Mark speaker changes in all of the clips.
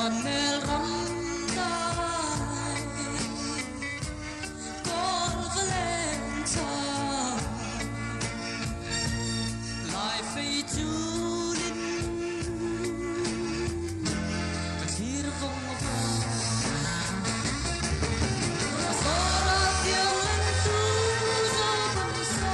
Speaker 1: Tuanmel ram dai kawl va leng chang Lai fei chulin ka thlir vawng vawng Zora tiang leng tu zo bang sa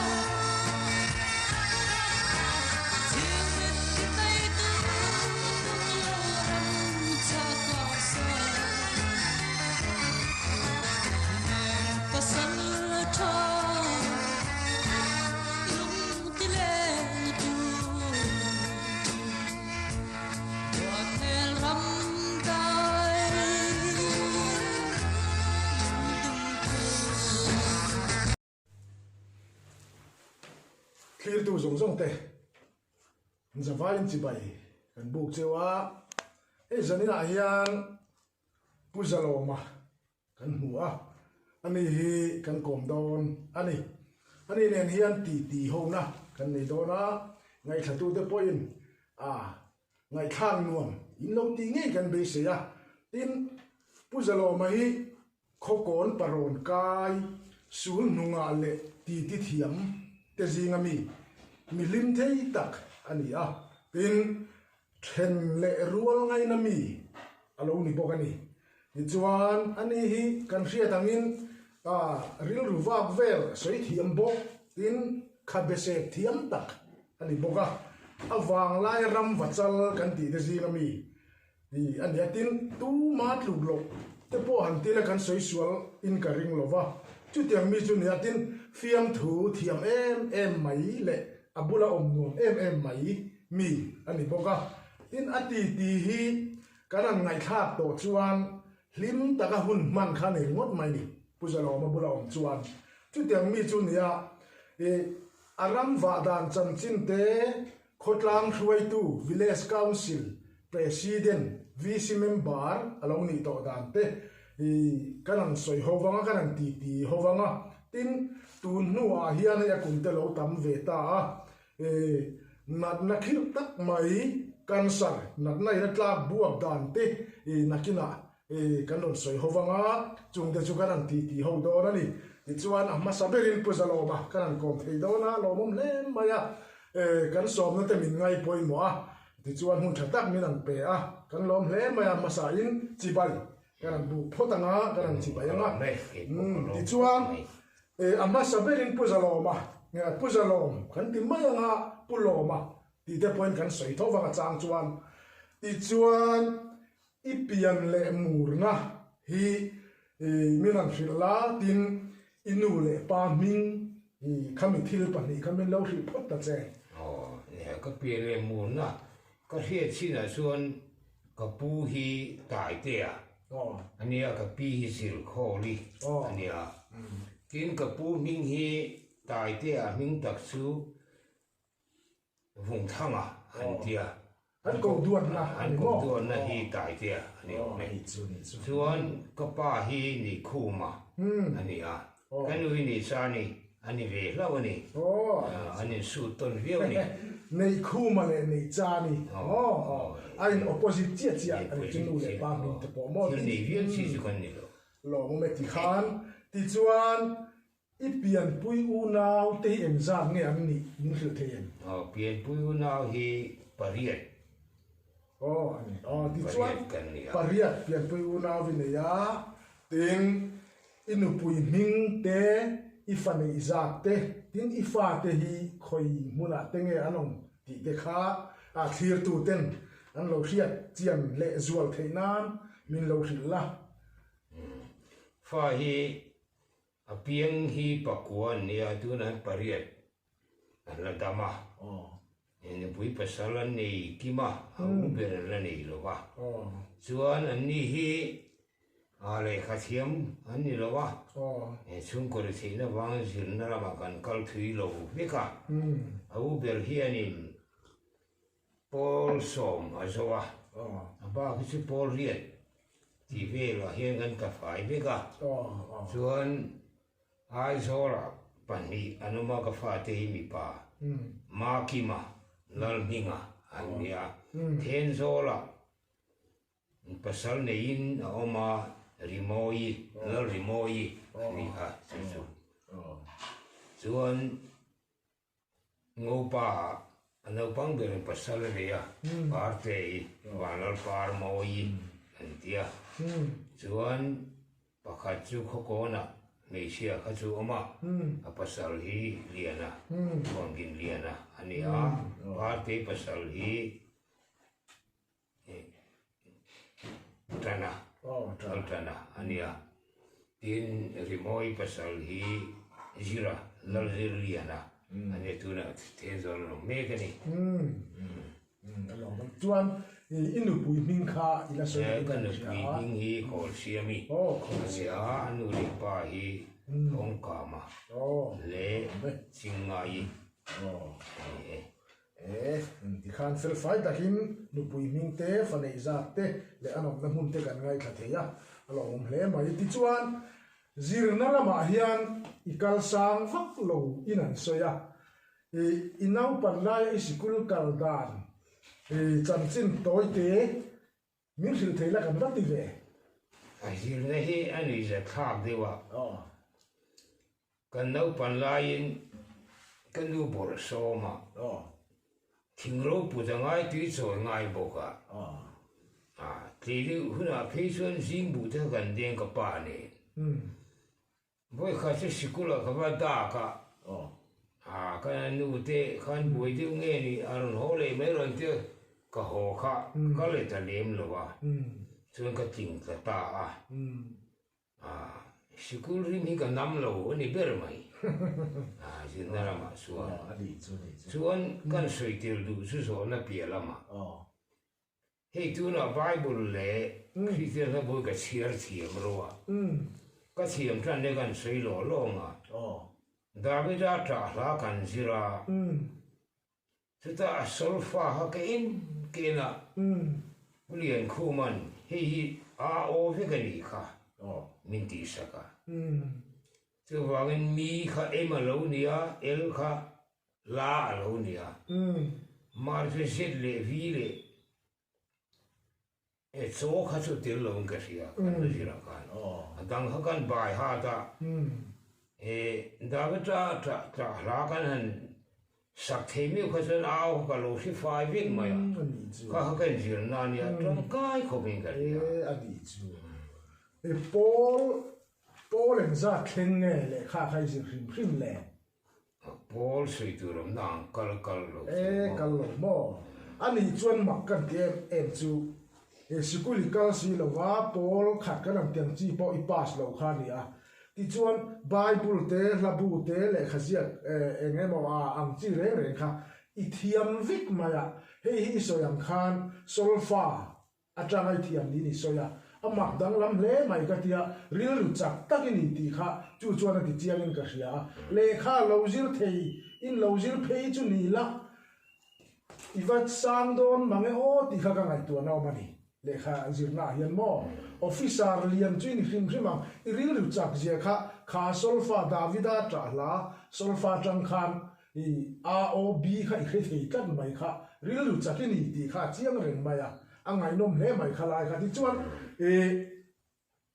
Speaker 2: Thlirtu zawng zawng te zavaiin chibai kan buk cheu a, hei zaninah hian Pu Zalawma kan hmu a, ani hi kan kawm dawn a ni. Ani nen hian titi hona kan nei dawn a, ngaihthlatu te pawhin a ngaihthlak nuam in lo tih ngei kan beisei a, tin Pu Zalawma hi Khawkawn parawn kai sul hnungah leh titi thiam te zinga mi mi hlim thei tak a ni a, tin, then leh rual ngaina mi a lo ni bawk a ni. Tichuan, ani hi kan hriat angin rilru vak vel sawi thiam bawk, tin, khabe sep thiam tak a ni bawk a, a vanglai ram vachal kan tih te zinga mi Ti a nia, tin tuma tluk loh te pawh han tila kan sawi sual in ka ring lo va, chutiang mi chu nia, tin fiamthu thiam em em mai leh a bula awm nuam em em mai mi a ni bawk a, tin a ti ti hi kan han ngaihthlak tawh chuan hlim taka hun hman kha ni ringawt mai ni, Pu Zalawma bula awm chuan chutiang mi chu nia, ih a ram vah dan chanchin te Khawtlang hruaitu Village Council President, VC Member a lo nih tawh dan te hi kan han sawi ho vang a, kan han titi ho vang a. Tin, tun hnuah hian hei a kum te lo tam ve ta a, natna khirh tak mai, cancer, natna in a tlak buak dan te nakinah kan rawn sawi ho vang a, chungte chu kan han titi ho dawn a ni. Tichuan, a hmasa berin Pu Zalawma kan han kawm thei dawn a, lawmawm hle mai a. Kan sawmna te min ngai pawimawh a, tichuan hmun tha tak min han pe a, kan lawm hle mai a, hmasain chibai kan han buk phawt ang a, kan han chibai ang a. Tichuan, a hmasa berin Pu Zalawma, Pu Zalawm kan ti mai ang a, Pu Lawma tih te pawhin kan sawi tho vang a chang chuan. Tichuan, I pian leh murna hi min rawn hrilh la, tin i nu leh pa hming khami thil pahnih kha min lo hrilh phawt ta che.
Speaker 3: Aw, nia, ka pian leh murna ka hriat chinah chuan ka pu hi Taitea a nia, ka pi hi Zirkhawli a nia. Tin, ka pu hming hi Taitea hming tak chu Vungthanga an ti a.
Speaker 2: An ko duatna a ni maw?
Speaker 3: An ko duatna hi Taitea a ni awm e. Chuan ka pa hi Nikhuma a ni a, ka nu hi Nihchani a ni ve hlauh a ni. An insut tawn viau a ni.
Speaker 2: Neikhuma leh Nihchani a in opposite chiah chiah a ni chu nu leh pa hming te pawh maw?
Speaker 3: Thil nei viau chi chu kan ni lo.
Speaker 2: Lawmawm e tikhan. Tichuan I pianpui unau te hi engzat nge an nih min hrilh thei em?
Speaker 3: Aw, pianpui unau hi pariat.
Speaker 2: Aw, a ni. Aw, tichuan pariat pianpui unau i nei a, tin i nupui hming te, i fa neih zat te, tin i fate hi khawi hmunah te nge an awm tih te kha a thlirtu ten an lo hriat chian leh zual theih nan min lo hrilh la.
Speaker 3: Fa hi A piang hi pakua an nia, tunah hian pariat an la dam a. Nupui pasal an nei kim a, a u ber an la nei lo va. Chuan anni hi lehkha thiam an ni lo a, chhungkaw ri theihna vangin zirna lamah kan kal thui lo vek a. A u ber hianin Pawl sawm a zo a, a bak hi chu pawl riat tih velah hian kan tla fai vek a, chuan Aizawlah pahnih an awm a, ka fate hi mipa Makima Lalhminga an ni a, Thenzawlah. Pasal neiin a awm a, Rimawi, Lal Rimawi a ni kha chu chu. Chuan Ngopa ah a naupang berin pasal a nei a, Partei, Vanlal Parmawi an ti a. Chuan Pakhat chu khawkawnah hmeichhia kha chu awm a, a pasal hi Liana, Thuangin Liana a ni a, Partei pasal hi Tana, Laltana a ni a, tin Rimawi pasal hi Zira, Lalzirliana a ni a, tunah Thenzawl an awm mek a ni.
Speaker 2: A lawm ang. Chuan i nupui hming kha i la sawi
Speaker 3: Ka nupui hming hi Khawlsiami a ni a, a nu leh pa hi Thawngkama leh Chingngai a ni e.
Speaker 2: E, tikhan felfai takin nupui hming te, fa neih zat te leh a nawmna hmun te kan ngaithla thei a, a lawmawm hle mai. Tichuan, zirna lamah hian i kal sang vak lo in an sawi a, I i naupan laia i sikul kal dan i chanchin tawi te min hrilh thei la kan va ti ve.
Speaker 3: A zirna hi a nuihzat thlak deuh a. Kan naupan laiin ka nu bawrh sawm a, thing roput a ngai tui chawi ngai bawk a. Tlei deuh hunah phei chuan zing buh te kha kan deng ka pa nen. Vawikhat chu sikul-ah ka va dak a, a ka nu te khan buai deuh nge ni a rawn haw leh mai rawn tia ka haw kha ka kal leh ta lem lo a, chuan ka tling tla ta a, a sikul rim hi ka nam lo a ni ber mai, a zirna ramah chuan chuan kan sawi tel duh chu zawhna piah lamah. Hei tunah Bible leh Kristian hla bul ka chhiar thiam ro a, ka thiam tan le kan sawi lawh lawng a, Davida ṭah hla kan zir a, chutah a solfa kha ka en ka en a, Pu Liankhuma'n hei hi a aw vek a nih kha min tihsak a, chuvangin mi kha em a lo ni a, el kha La a lo ni a, mar chu zet leh vi leh e chaw kha chu tel lo in ka hria kan la zir ah khan. A dang kha kan bai hat a, e Davida tah tah hla kan han sak thei meuh kha chuan au kha ka lo hre fai vek mai a, kha kha ka inzir na a nia, tangkai khawp in ka hria.
Speaker 2: E a nih chu. E Paul Paul engzat thleng nge lehkha kha i zir hrim hrim le?
Speaker 3: Paul sawi tur awmna ang kal kal lo chu
Speaker 2: maw? E kal lo maw? A nih chuan mak kan ti em em chu e sikul i kal si lo va, Paul khat kan ang tiang chi pawh i pass lo kha a ni a. Tichuan Bible te, hlabu te, lehkha ziak eng emaw a ang chi reng reng kha i thiam vek mai a. Hei hi i sawi ang khan solfa Atanga i thiam niin i sawi a, a mak danglam hle mai ka tia, rilru chak tak i ni tih kha chu chuan a ti chiangin ka hria a, lehkha lo zir thei in lo zir phei chu ni la, i va sang dawn mang e aw tih kha ka ngaihtuahna awm a ni. Lehkha zirna ah hian maw officer lian chu i ni hrim hrim ang, i rilru chak zia kha kha solfa Davida ṭah hla solfa aṭang khan I AOB kha i hre thei tlat mai kha, rilru chak i ni tih kha a chiang reng mai a, a ngaihnawm hle mai kha lai kha. Tichuan i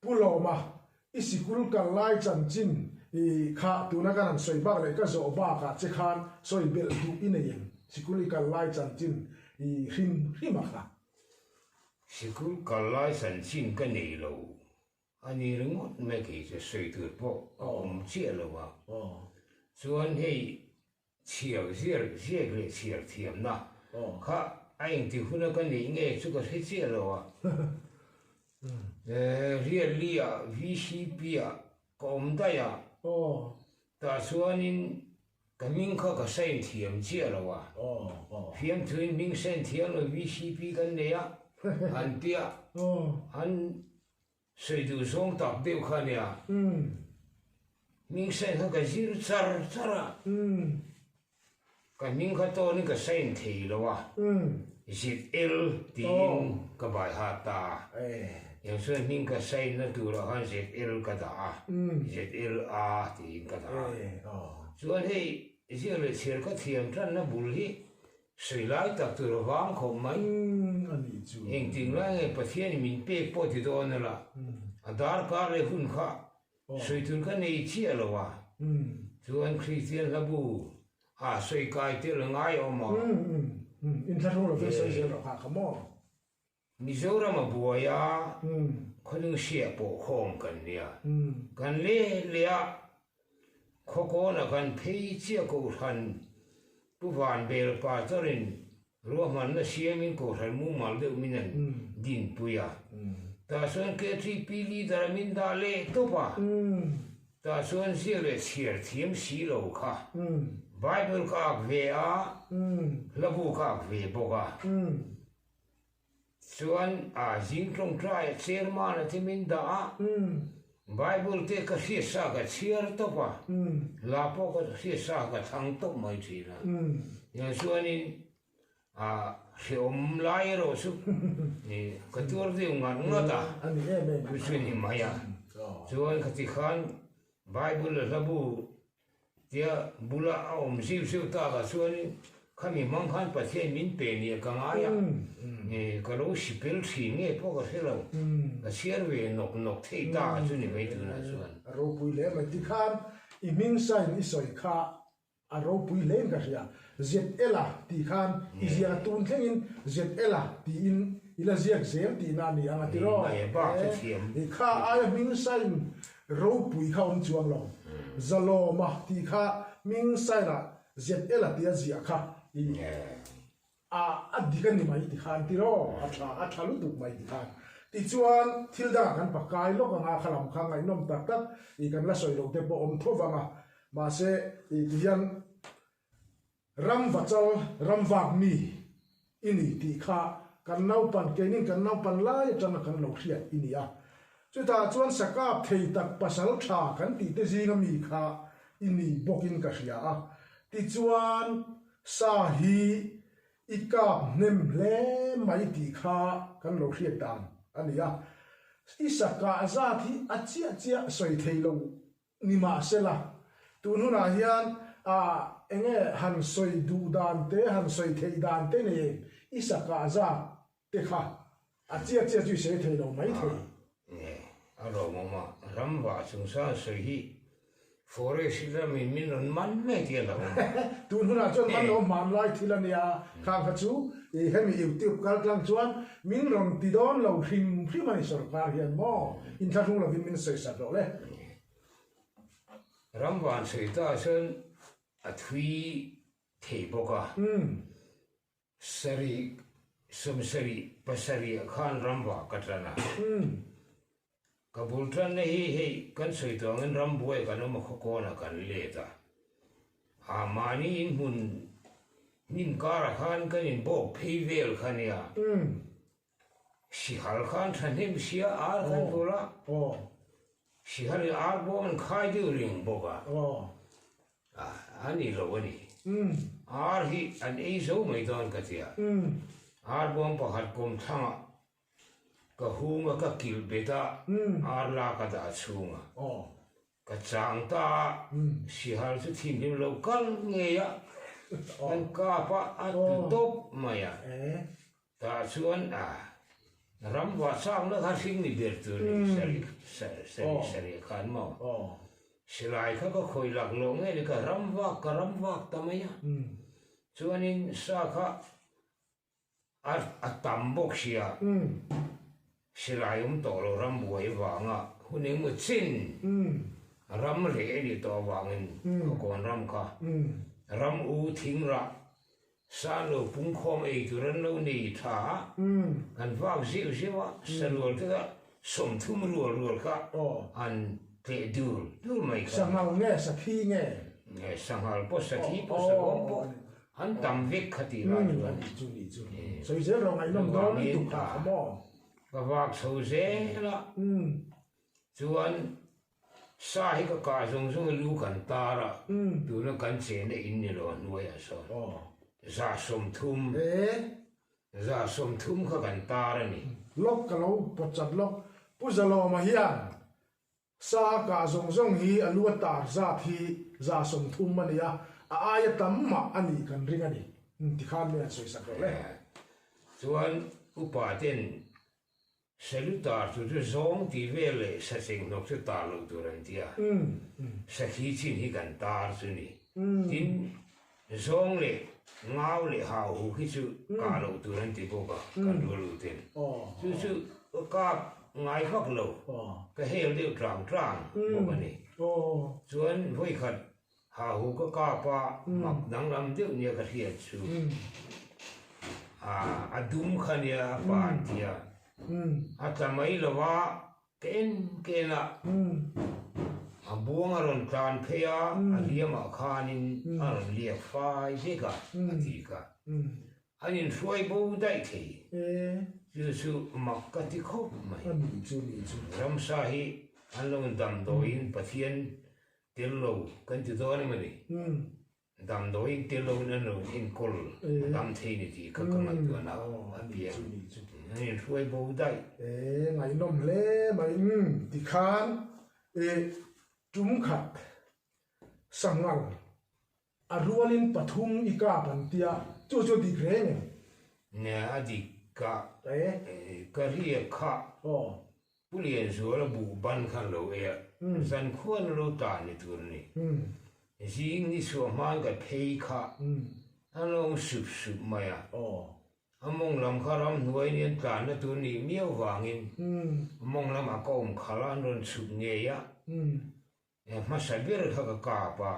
Speaker 2: Pu Lawma, i sikul kal lai chanchin i kha tuna kan han sawi bak leh ka zawh bakah che khan sawi belh duh i nei em? Sikul i kal lai chanchin i hrim hrim a kha.
Speaker 3: Sikul kal lai chanchin ka nei lo. A ni ringawt mai kei chu sawi tur pawh a awm chiah lo a, chuan hei chhiar ziar ziak leh chhiar thiamna kha a engti huna ka neih nge chu ka hre chiah lo a, Riatli ah VCP ah ka awm daih a, tah chuanin ka hming kha ka sign thiam chiah lo a, fiamthuin hming sign thiam lo VCP kan nei a an tia, an Sawi duh zawng tak deuh kha nia. Hming sign kha ka zir char char a. Ka hming kha tawnin ka sign thei lo a. ZL tiin ka bai hat ta a. Eng chuan hming ka sign na turah khan ZL ka dah a. ZLA tiin ka dah a. Chuan hei ziak leh chhiar ka thiam tanna bul hi. Sawi lai tak tur a vang khawp mai. Engtik lai nge Pathianin min pek pawh ti dawn ila, a darkar leh hun kha sawi tur ka nei chiah lo a. Chuan Kristian hlabu ah sawi kai tel a ngai awm a. Mizoram a buai a, khawlung hriah pawh khawm kan nia. Kan leh leh a, khawkawnah kan phei chiah Kohhran Pu Vanbel Pastor-in ruahmanna siamin Kohhran mumal deuh min an dinpui a. Tah chuan KTP leader a min dah leh tawp a. Tah chuan ziak leh chhiar thiam si lo kha Bible ka ak ve a, hlabu ka ak ve bawk a. Chuan a zing tawngtai a chairman a te min dah a, Bible te ka hriat sa ka chhiar tawp a, hla pawh ka hriat sa ka thlang tawp mai thin a. Tiang chuanin a hrehawm lai erawh chu ka tuar deuh ngat ngat a, chu chu ni mai a. Chuan khati khan Bible a hlabu Tia bula a awm zir zir takah chuanin khami hmang khan Pathian min pe nia ka ngai a, ka lo sipel thin nge pawh ka hre lo, ka chhiar ve nawk nawk thei ta chu ni mai tunah chuan.
Speaker 2: A ropui hle mai tikhan i hming sign i sawi kha a ropui hle in ka hria, ZL-a tih khan i ziak a tun thlengin ZL-a tiin i la ziak zel tihna a ni ang a tiraw? Kha aia hming sign Ropui kha awm chuang lo. Zalawma tih kha hming sign-ah ZL a tia ziah kha i a a dik a ni mai ti khan ti raw a tha a tha lutuk mai ti khan. Tichuan thil dangah kan pakai lawk anga kha lam kha ngaihnawm tak tak i kan la sawi lo te pawh awm tho vang a mahse i ti hian Ram vachal, ram vak mi i ni tih kha kan naupan, keinin kan naupan lai atanga kan lo hriat i ni a. Chutah chuan sakap thei tak pasal tha kan tih te zinga mi kha i ni bawkin ka hria a. Tichuan sa hi i kap hnem hle mai tih kha kan lo hriat dan a ni a. I sakah zat hi a chiah chiah sawi thei lo Nimahsela, tun hunah hian a enge han sawi duh dan te, han sawi theih dan te nen i sakah zat te kha a chiah chiah chu i sawi thei lo mai thei.
Speaker 3: Nge, a lawmawm a, ram vah chungchang sawi hi forest lamin min rawn man mai tih a lo awm a.
Speaker 2: Tun hunah chuan man lo hman lai thil a nia, khang kha chu i hemi YouTube kal tlang chuan min rawn ti dawn lo hrim hrim a ni sorkar hian maw, inthlahrung lovin min sawi sat rawh le.
Speaker 3: Ram van sawi ta chuan a thui thei bawk a, sarih sawmsarih pasarih khan ram vah ka tan a, ka bul tanna hi hei kan sawi tawh angin ram buai kan awm a khawkawnah kan let a, a mahni inhmun hnim karah khan kan inbawk phei vel kha nia. Sihal khan thahnem sia ar khan tur a, Sihal in ar bawm an khai deuh reng bawk a, a ni lo a ni. Ar hi an ei zo mai dawn ka tia, ar bawm pakhat kawm thlangah ka hung a ka kilh bet a, ar la ka dah chhung a, ka chang ta a, Sihal chu thinrim lo kal ngei a, kan kap a, a ti tawp mai a. Tah chuan a ram vah chakna kha hring ni ber tur ni sarih sarih sarih khan maw silai kha ka khawi lak lawh nge ni ka ram vak ka ram vak ta mai a chuanin sa kha a a tam bawk sia silai awm tawh lo ram buai vanga hun engemaw chin ram reh a nih tawh avangin khawkawn ram kha ram u thing rah Sa lo pungkhawm ei tur an lo nei tha a, an vak zeuh zeuh a, sarual te kha 30 rual rual kha an tleh dur dur mai kha.
Speaker 2: Sanghal nge sakhi nge?
Speaker 3: Sanghal pawh sakhi pawh sarual pawh an tam vek kha tih lai chuan.
Speaker 2: Chu ni chu. Sawi zel rawh ngaihnawm dawn lutuk kha kha maw?
Speaker 3: Ka vak chho zel a, chuan Sa hi ka kah zawng zawng a lu kan tar a, tuna kan chena in ni lo a hnuaiah sawn 130, 130 kha kan tar a ni.
Speaker 2: Lawk ka lo pawt chat lawk. Pu Zalawma hian sa a kah zawng zawng hi a lu a tar zat hi 130 a ni a, a aia tam mah a nih kan ring a ni. Tikhan mi an sawisak rawh le.
Speaker 3: Chuan upa ten Salu tar tur chu zawng tih vel leh sacheng hnawk chu tar loh tur an ti a, sakhi chin hi kan tar chu ni. Tin, zawng leh ngau leh hau hu khi chu kah loh tur an ti bawk a, kan rual u ten. Chu chu ka kap ngai vak lo, ka hel deuh tlang tlang bawk a ni. Chuan vawikhat hau hu ka kap a, mak danglam deuh nia ka hriat chu, a dum kha nia a pa an ti a, a tla mai lo a, ka en ka en a, a buang a rawn tlan phei a, a hliamah khanin a rawn liak fai vek a, a ti ka. An inhruai bo daih thei, chu chu mak ka ti khawp mai. Ramsa hi an lo damdawiin Pathian Tel lo kan ti dawn emaw ni? Damdawiin tel loin an lo enkawl a dam thei ni tih kha ka ngaihtuahna a piang. An inhruai bo daih.
Speaker 2: E, ngaihnawm hle mai. Umm, tikhan e tum khat sanghal a rualin pathum i kap an tia, chu chu dik reng em?
Speaker 3: Nia, a dik ka ka riak kha. Pu Lianzuala buh ban khan lo ei a, zan khuan a lo tan ni tur a ni. Zing ni chhuah hmain ka phei kha a lo awm sup sup mai a. A mawng lam kha ramhnuai ni an tlanna tur nih miau vangin a mawng lamah ka awm khalh a, an rawn chhuk ngei a. Hmasa ber kha ka kap a.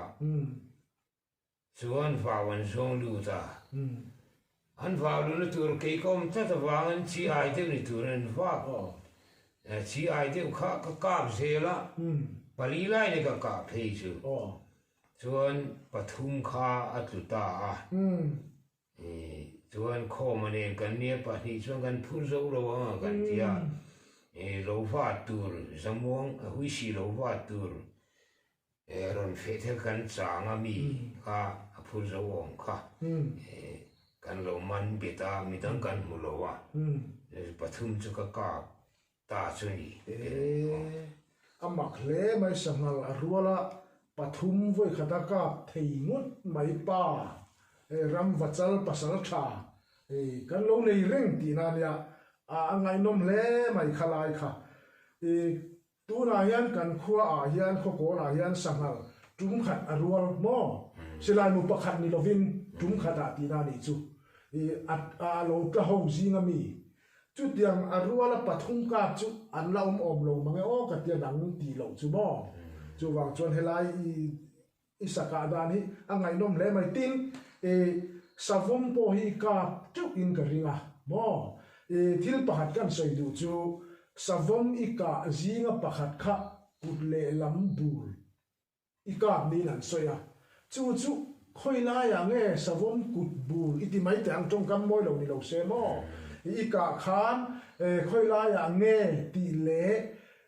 Speaker 3: Chuan vau an zawng lut a. An vau luhna tur kei ka awm tlat avang an chi ai deuh ni tur an vak. Chi ai deuh kha ka kap zel a, pali lai ni ka kah phei chu. Chuan pathum kha a tlu ta a. Chuan khawma nen kan nia pahnih chuan kan phur zo lo ang a kan ti a, lo vat tur zamuang huisi lo vat tur rawn feh thel kan chang a mi kha a phur zo awm kha kan lo man bet a midang kan hmu lo a, pathum chu ka kap ta chu ni.
Speaker 2: A mak hle mai sanghal a rual a, pathum vawi khat a kap thei ngawt mai pa ram vachal pasal tha kan lo nei reng tihna a nia, a ngaihnawm hle mai kha lai kha. Tunah hian kan khua ah hian khawkawn ah hian sanghal tum khat a rual maw? Silai mu pakhat ni lovin tum khat ah tihna a nih chu. A lo tla ho zing a mi Chutiang a ruala pathum kap chu an la awm awm lo mange aw ka tia dang tih loh chu maw. Chuvang chuan helai i i sakah dan hi a ngaihnawm hle mai. Tin, i savawm pawh hi i kap teuh in ka ring a maw. I thil pakhat kan sawi duh chu savawm i kah zinga pakhat kha kut lehlam bul I kap niin an sawi a, chu chu khawi laiah nge savawm kut bul i ti mai teh ang tawngkam mawi lo ni lo se maw? I kah khan khawi laiah nge tih leh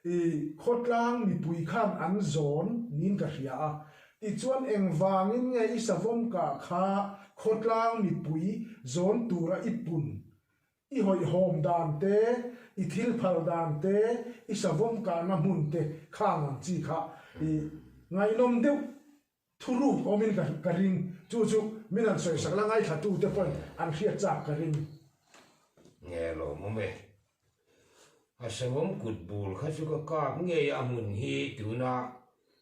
Speaker 2: i khawtlang mipui khan an zawn niin ka hria a, tichuan engvangin nge i savawm kah kha khawtlang mipui zawn tura i pun I hawihhawm dan te, i thil phal dan te, i savawm kahna hmun te khang ang chi kha i ngaihnawm deuh thuruk awmin ka ka ring. Chu chu min han sawisak la ngaithla tu te pawhin an hriat chak ka ring.
Speaker 3: Nge lawmawm e. A savawm kut bul kha chu ka kap ngei a hmun hi tuna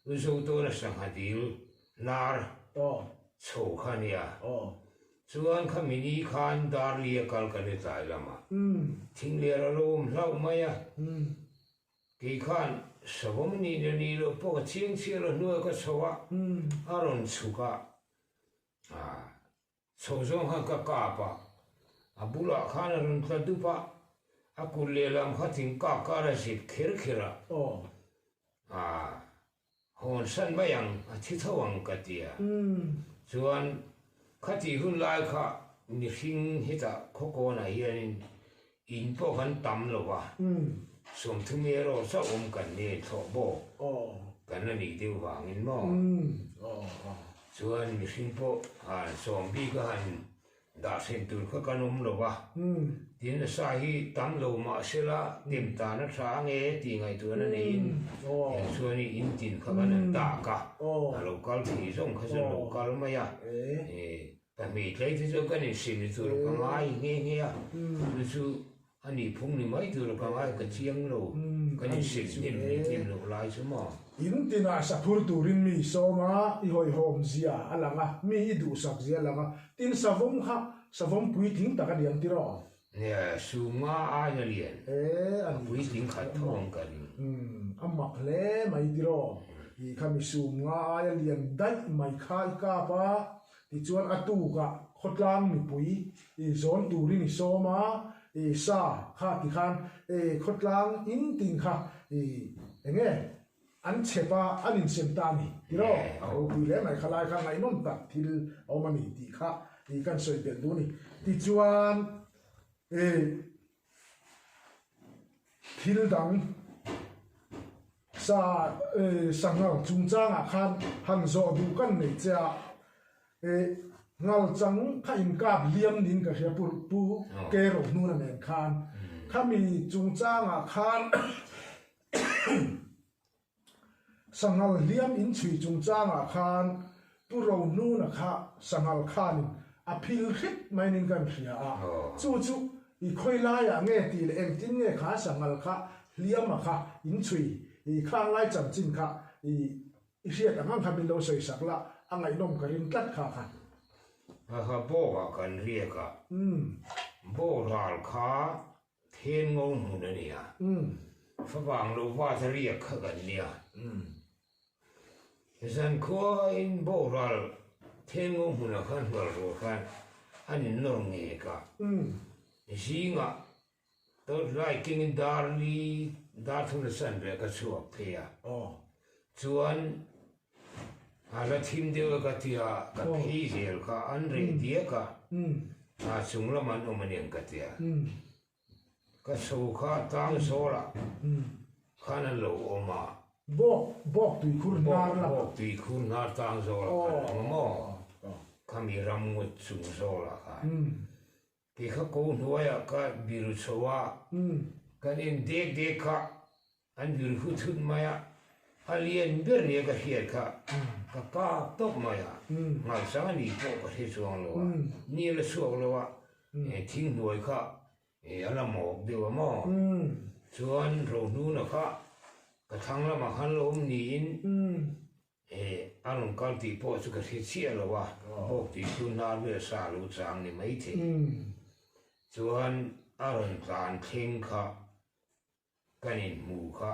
Speaker 3: U Zotawna sangha dil nar chho kha nia. Chuan kha mini khan Darli a kal kan i tlai lamah thingliar a lo awm hlauh mai a. Kei khan savawm nih leh nih loh pawh ka chiang chiah lo hnuai ka chho a, a rawn chhuk a, chho zawng khan ka kap a, a bulah khan a rawn tla dup a, a kut lehlam kha thing kak kar a zip kher kher a. Hawn san mai ang, a thi tho ang ka ti a. Chuan khatih hun lai kha mihring hetah khawkawnah hianin in pawh kan tam lo va, sawmthum erawh chauh awm kan ni thlawh bawk kan la nih deuh vangin maw? Chuan mihring pawh han sawm bik a han Dah hren tur kha kan awm lo va, tin sa hi tam lo mah sela tem tan a tha ang e tih ngaihtuahna neiin eng chuan i in tin kha kan han dak a, a lo kal thei zawng kha chuan lo kal mai a. Ka hmeitlai te chuan kan inhrilh ni tur ka ngai nghe nghe a, chu chu a nih phung ni mai tur ka ngai ka chiang lo, kan inhrilh hnem leh hnem loh lai chu maw.
Speaker 2: In tinah saphur turin mi sawm a, i hawihhawm zia a lang a, mi i duhsak zia a lang a, tin savawm kha savawm puitling tak a ni ang tiraw?
Speaker 3: Nia, Sumnga aina lian, a puitling khat tho ang ka ring.
Speaker 2: Umm, a mak hle mai tiraw? I kha mi Sumnga aia lian daih mai kha i kap a, tichuan a tukah khawtlang mipui i zawn turin i sawm a, i sa kha tikhan i khawtlang in tin kha i eng nge an chep a, an insem ta a ni tiraw? A ropui hle mai kha lai kha ngaihnawm tak thil a awm a ni tih kha i kan sawi belh duh a ni. Tichuan i thil dang sa i sanghal chungchangah khan han zawh duh kan nei che a, i ngal chang kha inkap hliam niin ka hria pu pu Kero hnuna nen khan khami chungchangah khan Sanghal hliam inchhui chungchangah khan Pu Rohnuna kha sanghal khanin a phil hrip mainin kan hria a, chu chu i khawi laiah nge tih leh engtin nge kha sanghal kha hliama kha inchhui i khang lai chanchin kha i i hriat ang ang kha min lo sawi sak la, a ngaihnawm ka ring tlat kha kha.
Speaker 3: Kha bawkah kan riak a, boral kha Then ngo hmun a nia. Favang lo vat a riak kha kan nia. Zankhua in boral then ngo hmunah khan hnual rual khan an in nawr ngek a. Zingah tawt lai kengin dar li dar thum la san ve ka chhuak phei a. Chuan a la thim deuh e ka tia ka phei zel kha an reh diak a, a chung lamah an awm aniang ka tia. Ka chho kha tlang zawlah khan an lo awm a.
Speaker 2: Bawk bawk tuikhur hnar lamah.
Speaker 3: Bawk tuikhur hnar tlang zawlah khan an awm a maw? Khami ramngut chung zawlah khan. Kei kha ko hnuaiah ka biru chho a, kan en dek dek kha an biru hut hut mai a, a lian ber nia ka hriat kha ka kap tawp mai a, ngalchang a nih pawh ka hre chuang lo a, ni a la chhuak lo a, thing hnuai kha a la mawk deuh a maw? Chuan Rohnuna kha ka thlang lamah khan lo awm niin He a rawn kal tih pawh chu ka hre chiah lo a, bawk tih chu hnar vel sa lo chang ni maithei. Chuan a rawn tlan thleng kha kan inhmu kha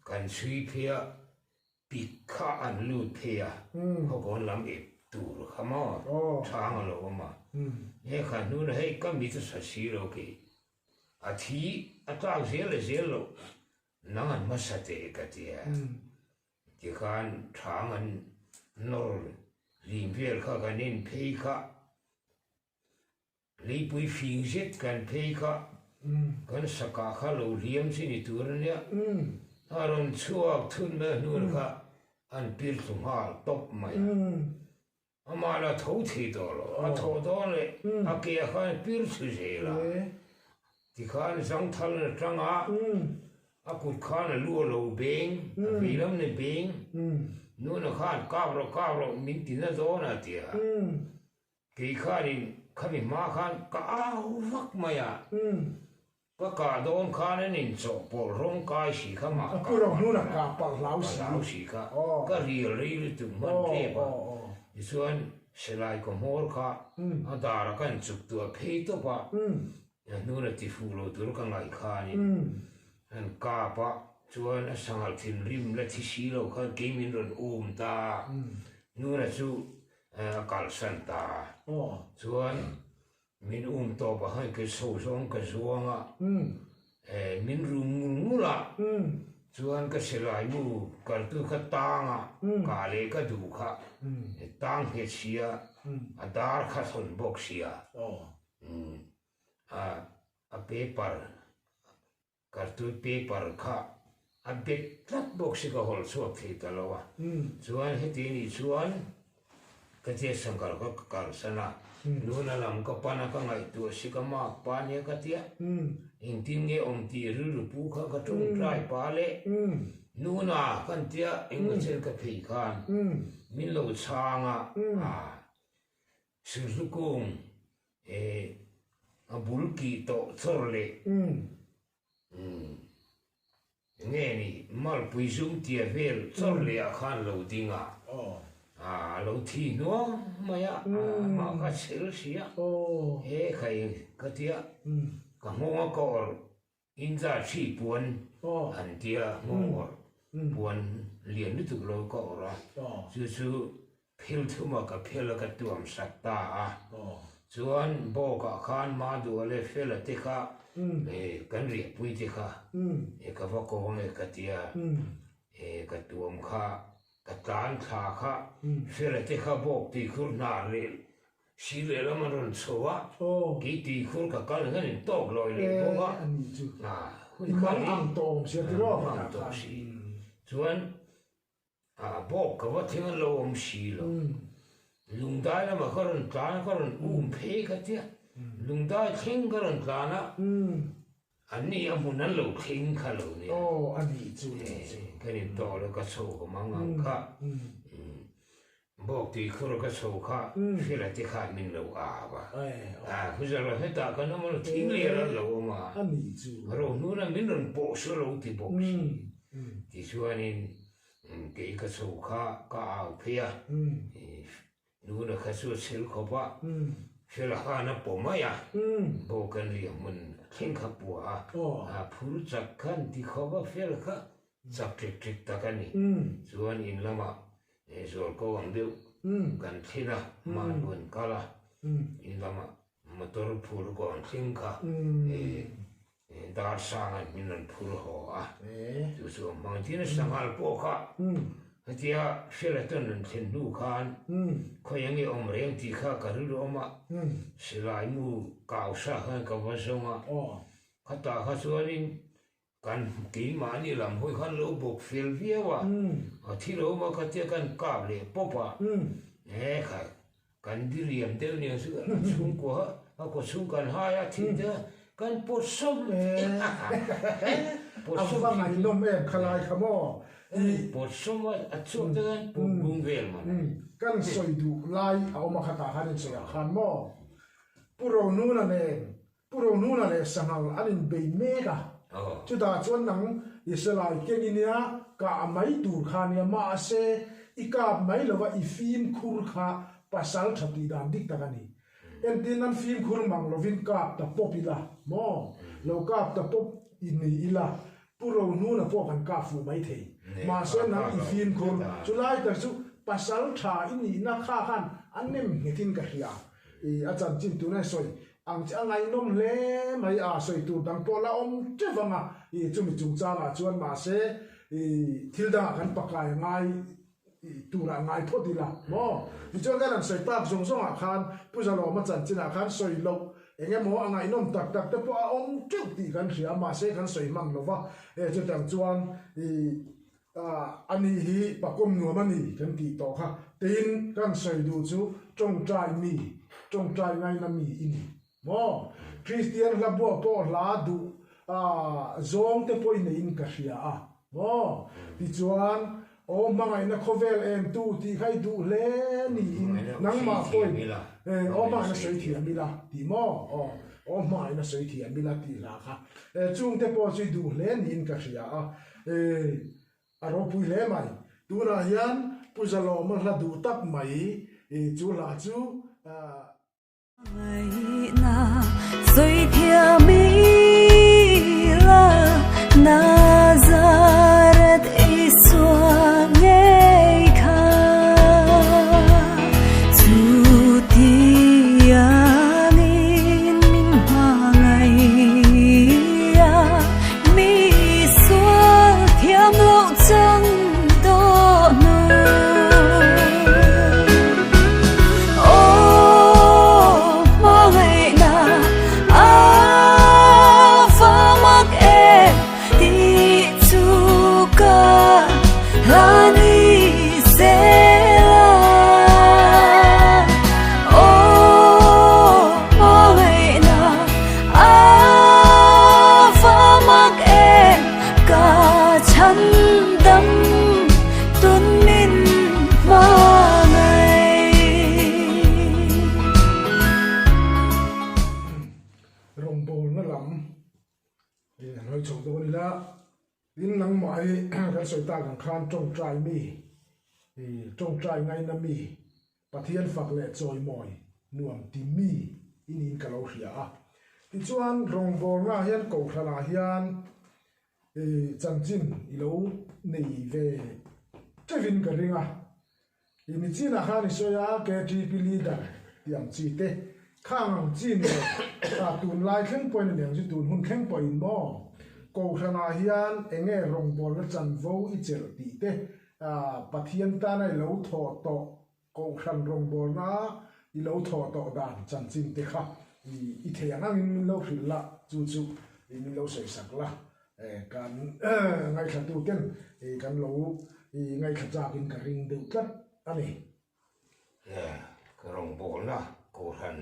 Speaker 3: kan chhui phei a, pik kha an lut phei a, khawkawn lam ep tur kha maw chhang a lo awm a. He kha hnuna hei ka mit a sa si lo kei, a thi a tlak zel leh zel loh Nang an hmasa teh ka ti a, tikhan thang an nawr lim vel kha kan en phei kha, leipui fing zet kan phei kha, kan sakah kha lo hliam chi ni tur a nia, a rawn chhuak thut mai a hnuan kha an pir thlu nghal tawp mai a. Amah la tho thei tawh lo, a thawh dawn leh a ke ah khan pir chhu zel a, tikhan zangthal na tang a, a kut khan a lu a lo beng, a vei lam na beng, nuna khan kap rawh kap rawh min ti na dawn a ti a, kei khanin khami hma khan ka au vak mai a. Ka kah dawn khan an inchawhpawlh rawng kai si kha mah kah palh hlau si kha ka rial rei lutuk hman tep a, tichuan silai ka hmawr kha a dar a kan chuk tuah phei tawp a, a hnuna ti fuh lo tur ka ngaih khanin an kap a, chuan a sanghal thinrim la thi si lo khan kei min rawn um ta a, hnuna chu a kalsan ta a, chuan Min um tawp a hai ke chho zawng ka zuang a, min rum ngul ngul a, chuan ka silai mu kaltu kha tang a, kah leh ka duh kha tang nghet sia, a dar kha thawn bawk sia, a paper Kartui paper kha a bet tlat bawk si ka hawlh chhuak thei ta lo a, chuan heti nih chuan ka tia Shankar kha ka kalsan a, nuna lam ka pan a ka ngaihtuah si ka mak pa nia ka tia, engtin nge awm tih rilru pu kha ka tawngtai pa leh nuna kan tia engmaw chen ka phei khan min lo chhang a, aa. Sulhnu kung a bul kih tawh chawr leh nge ni malpui zum tia vel chawr leh ah khan lo ding a, a lo thi hnuang mai a, amah kha chhel si a, he khai ka tia ka nghawng a ka awrh Inza thi puan an tia nghawng awrh puan lian lutuk lo ka awrh a, chu chu phel thuma ka phel a ka tuam sak ta a. Chuan bawkah khan Madua leh Fela te kha kan riahpui te kha ka va ko ange ka tia ka tuam kha ka tlan thla kha Fela te kha bawk tuikhur hnar leh Si lehlam an rawn chho a, kei tuikhur ka kal hian in tawk lawi leh bawk a, hun kha hi mang ang tawh si. Chuan bawk ka va thleng an lo awm si lo. Lungdai lamah ka rawn tlan a, ka rawn um phei ka tia, lungdai thleng ka rawn tlan a, an ni a hmun an lo thleng kha lo nia. Kan in tawk lo ka chho ka mang ang kha. Bawk tui khur ka chho kha Fela te khan min lo ap a. A Huzalo hetah kan awm a, thing lian an lo awm a. Rohnuna min rawn pawh su lo ti bawk si. Tichuanin kei ka chho kha ka au phei a, Nuna kha chu a chhel khawp a, Fela khan a pawh mai a, bawk an riah hmun thleng kha puah a, a phur chak khan ti khawp a Fela kha chak ṭek ṭek tak a ni. Chuan in lamah zualko ang deuh kan thlen a, mahnu an kal a, in lamah motor phur ko ang thleng kha dar sanga'n min rawn phur haw a, chu chu a hmang tin a sanghal pawh kha hetia Sheraton rawn thlen hnu khan khawi ange awm reng tih kha ka rilru awm a, silai mu kau sa khan ka va zawng a, khatah kha chuanin Kan keimahni lam hawi khan lo bawk fel viau a, a thi lo awm a kha tia kan kap leh pawp a, he kha kan diriam deuh nia chu a chhungkua a kaw chhung kan hai a thil te kan pawt sawm
Speaker 2: pawt sawm a ngaihnawm em khalai kha maw
Speaker 3: pawt sawm a a chhuak te khan pawt bung vel man
Speaker 2: kan sawi duh lai a awm a khatah khan in sawi ah khan maw Pu Rohnuna nen Pu Rohnuna leh Sanghal an inbei mek a, chutah chuan nang i silai keng i nia, kah mai tur kha a nia, mahse i kap mai lova i fimkhur kha pasal tha tih dan dik tak a ni. Entin an fimkhur mang lovin kap ta pawp ila maw? Lo kap ta pawp i ni ila, Pu Rohnuna pawh kan kap fuh mai thei. Mahse nang i fimkhur, chulai tak chu pasal tha i nihna kha khan a nem nghetin ka hria. I a chanchin tuna i sawi ang che a ngaihnawm hle mai a, sawi tur dang pawh la awm teuh vang a, i chumi chungchangah chuan mahse i thil dangah kan pakai a ngai turah ngai phawt ila maw? Tichuan kan han sawi tak zawng zawngah khan Pu Zalawma chanchinah khan sawi loh eng emaw a ngaihnawm tak tak te pawh a awm teuh tih kan hria a, mahse kan sawi hmang lo va, e chutiang chuan i a ni hi pakawm nuam a ni kan tih tawh kha tiin kan sawi duh chu tawngtai mi, tawngtai ngaina mi i ni maw? Kristian hla buah pawh hla duh zawng te pawh i neiin ka hria a maw? Tichuan Aw hmangaihna khawvel eng tu tih kha i duh hle niin nangmah pawhin aw hmangaihna sawi thiam ila tih maw? Aw aw hmangaihna sawi thiam ila tih hla kha chungte pawh chu i duh hle niin ka hria a, a ropui hle mai. Tunah hian Pu Zalawma hla duh tak mai chu hla chu. Han hawi chho dawn ila, tin nangmah hi kan sawi tak ang khan tawngtai mi, tawngtai ngaina mi, Pathian fak leh chawimawi nuam ti mi i niin ka lo hria a. Tichuan rawngbawlnaah hian Kohhranah hian chanchin i lo nei ve teuhin ka ring a. I nichinah khan i sawi a, KTP leader tih ang chi te, khang ang chi ni lo, kha tunlai thleng pawhin a ni ang chu, tun hun thleng pawhin maw? Kohhranah hian eng nge rawngbawlna chanvo i chelh tih te, Pathian tana i lo thawh tawh, Kohhran rawngbawlna i lo thawh tawh dan chanchin te kha i thei ang angin min lo hrilh la, chu chu min lo sawisak la. Kan ngaithla ten kan lo ngaithla chakin ka ring deuh tlat a ni.
Speaker 3: Ka rawngbawlna Kohhran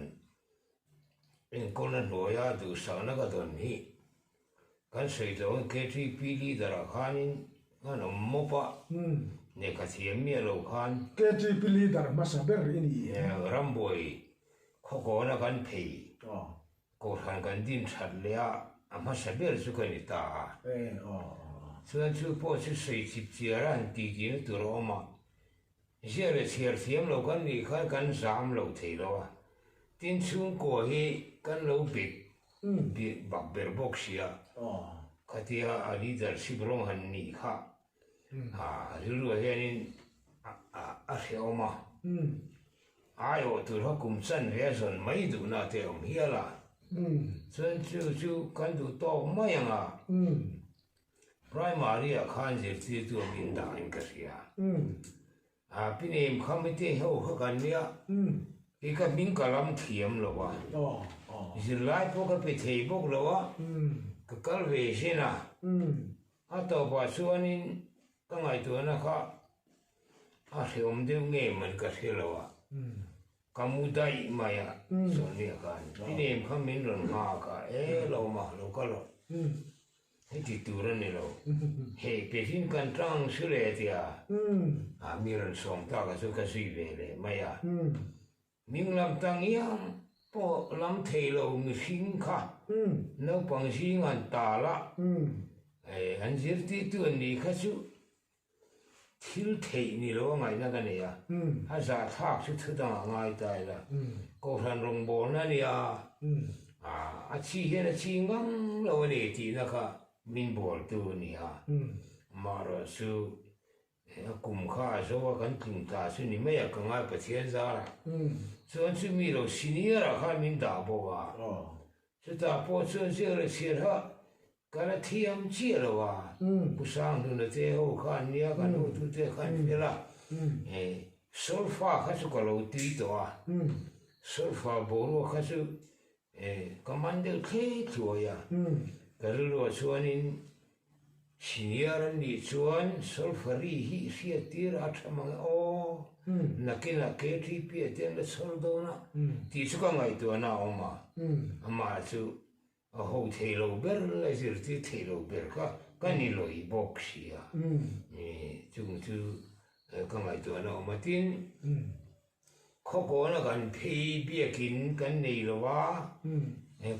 Speaker 3: enkawlna hnuaia duhsakna ka dawn hi kan sawi tawh ang KTP leader ah khanin an awm mawp a, lehkha thiam miah lo khan.
Speaker 2: KTP leader hmasa ber i ni
Speaker 3: em? Rambuai khawkawna kan phei. Kohhran kan din that leh a, a hmasa ber chu ka ni ta a. Chuan chu pawh chu sawi chip chiar a han tih tihna tur a awm a. Ziah leh chhiar thiam lo kan nih khan kan zam lo thei lo a. Tin chhungkua hi kan lo bet bak ber bawk si a. Khatia a leadership rawng han nih kha a rilruah hianin a hrehawm a. Aiawh tur kha kum chan ve a zawn mai duhna te a awm hial a, chuan chu chu kan duh tawk mai ang a, primary ah khan zirtirtu a min dah in ka hria. A pi nem kha mite ho kha kan nia, kei ka hming ka lam thiam lo a, zirlai pawh ka pe thei bawk lo a, ka kal ve zen a, a tawpah chuanin ka ngaihtuahna kha A hreawm deuh nge man ka hre lo a, ka mu daih mai a, Sonia khan i nem kha min rawn nghak a, e lo ma lo ka rawh, heti tur a ni lo, hei pehin kan tang su le tia a mi rawn sawm tak a chu ka zui ve leh mai a, ming lam tang iang pawh lam thei lo mihring kha naupang zing an tal a, an zirtirtu an nih kha chu Thil theih ni lo a ngaihna ka nei a, a zahthlak chu thu dangah ngai ta ila, Kohhran rawngbawlna a nia, a chi hian a chi ngang lo a ni tihna kha min bawltu a ni a, amaherawh chu a kum kha a zo a kan tlung ta chu ni mai a, ka ngai Pathian zarah chuan chumi lo senior ah khan min dah bawk a, chutah pawh chuan ziak leh chhiar kha Ka la thiam chiah lo a, Pu Sanghluna te ho kha an nia, kan hotute kha an fel a, solfa kha chu ka lo tui tawh a, solfa boruak kha chu ka man deuh thlei thluai a, ka rilruah chuanin senior an nih chuan solfa ri hi hriat tir a tha mang e aw, nakinah KTP ah te an la chhawr dawn a tih chu ka ngaihtuahna a awm a, amah chu A ho thei lo ber la zirtir thei lo ber kha ka ni lawih bawk si a, chung chu ka ngaihtuahna awm a. Tin, khawkawna kan phei biakin kan nei lo a,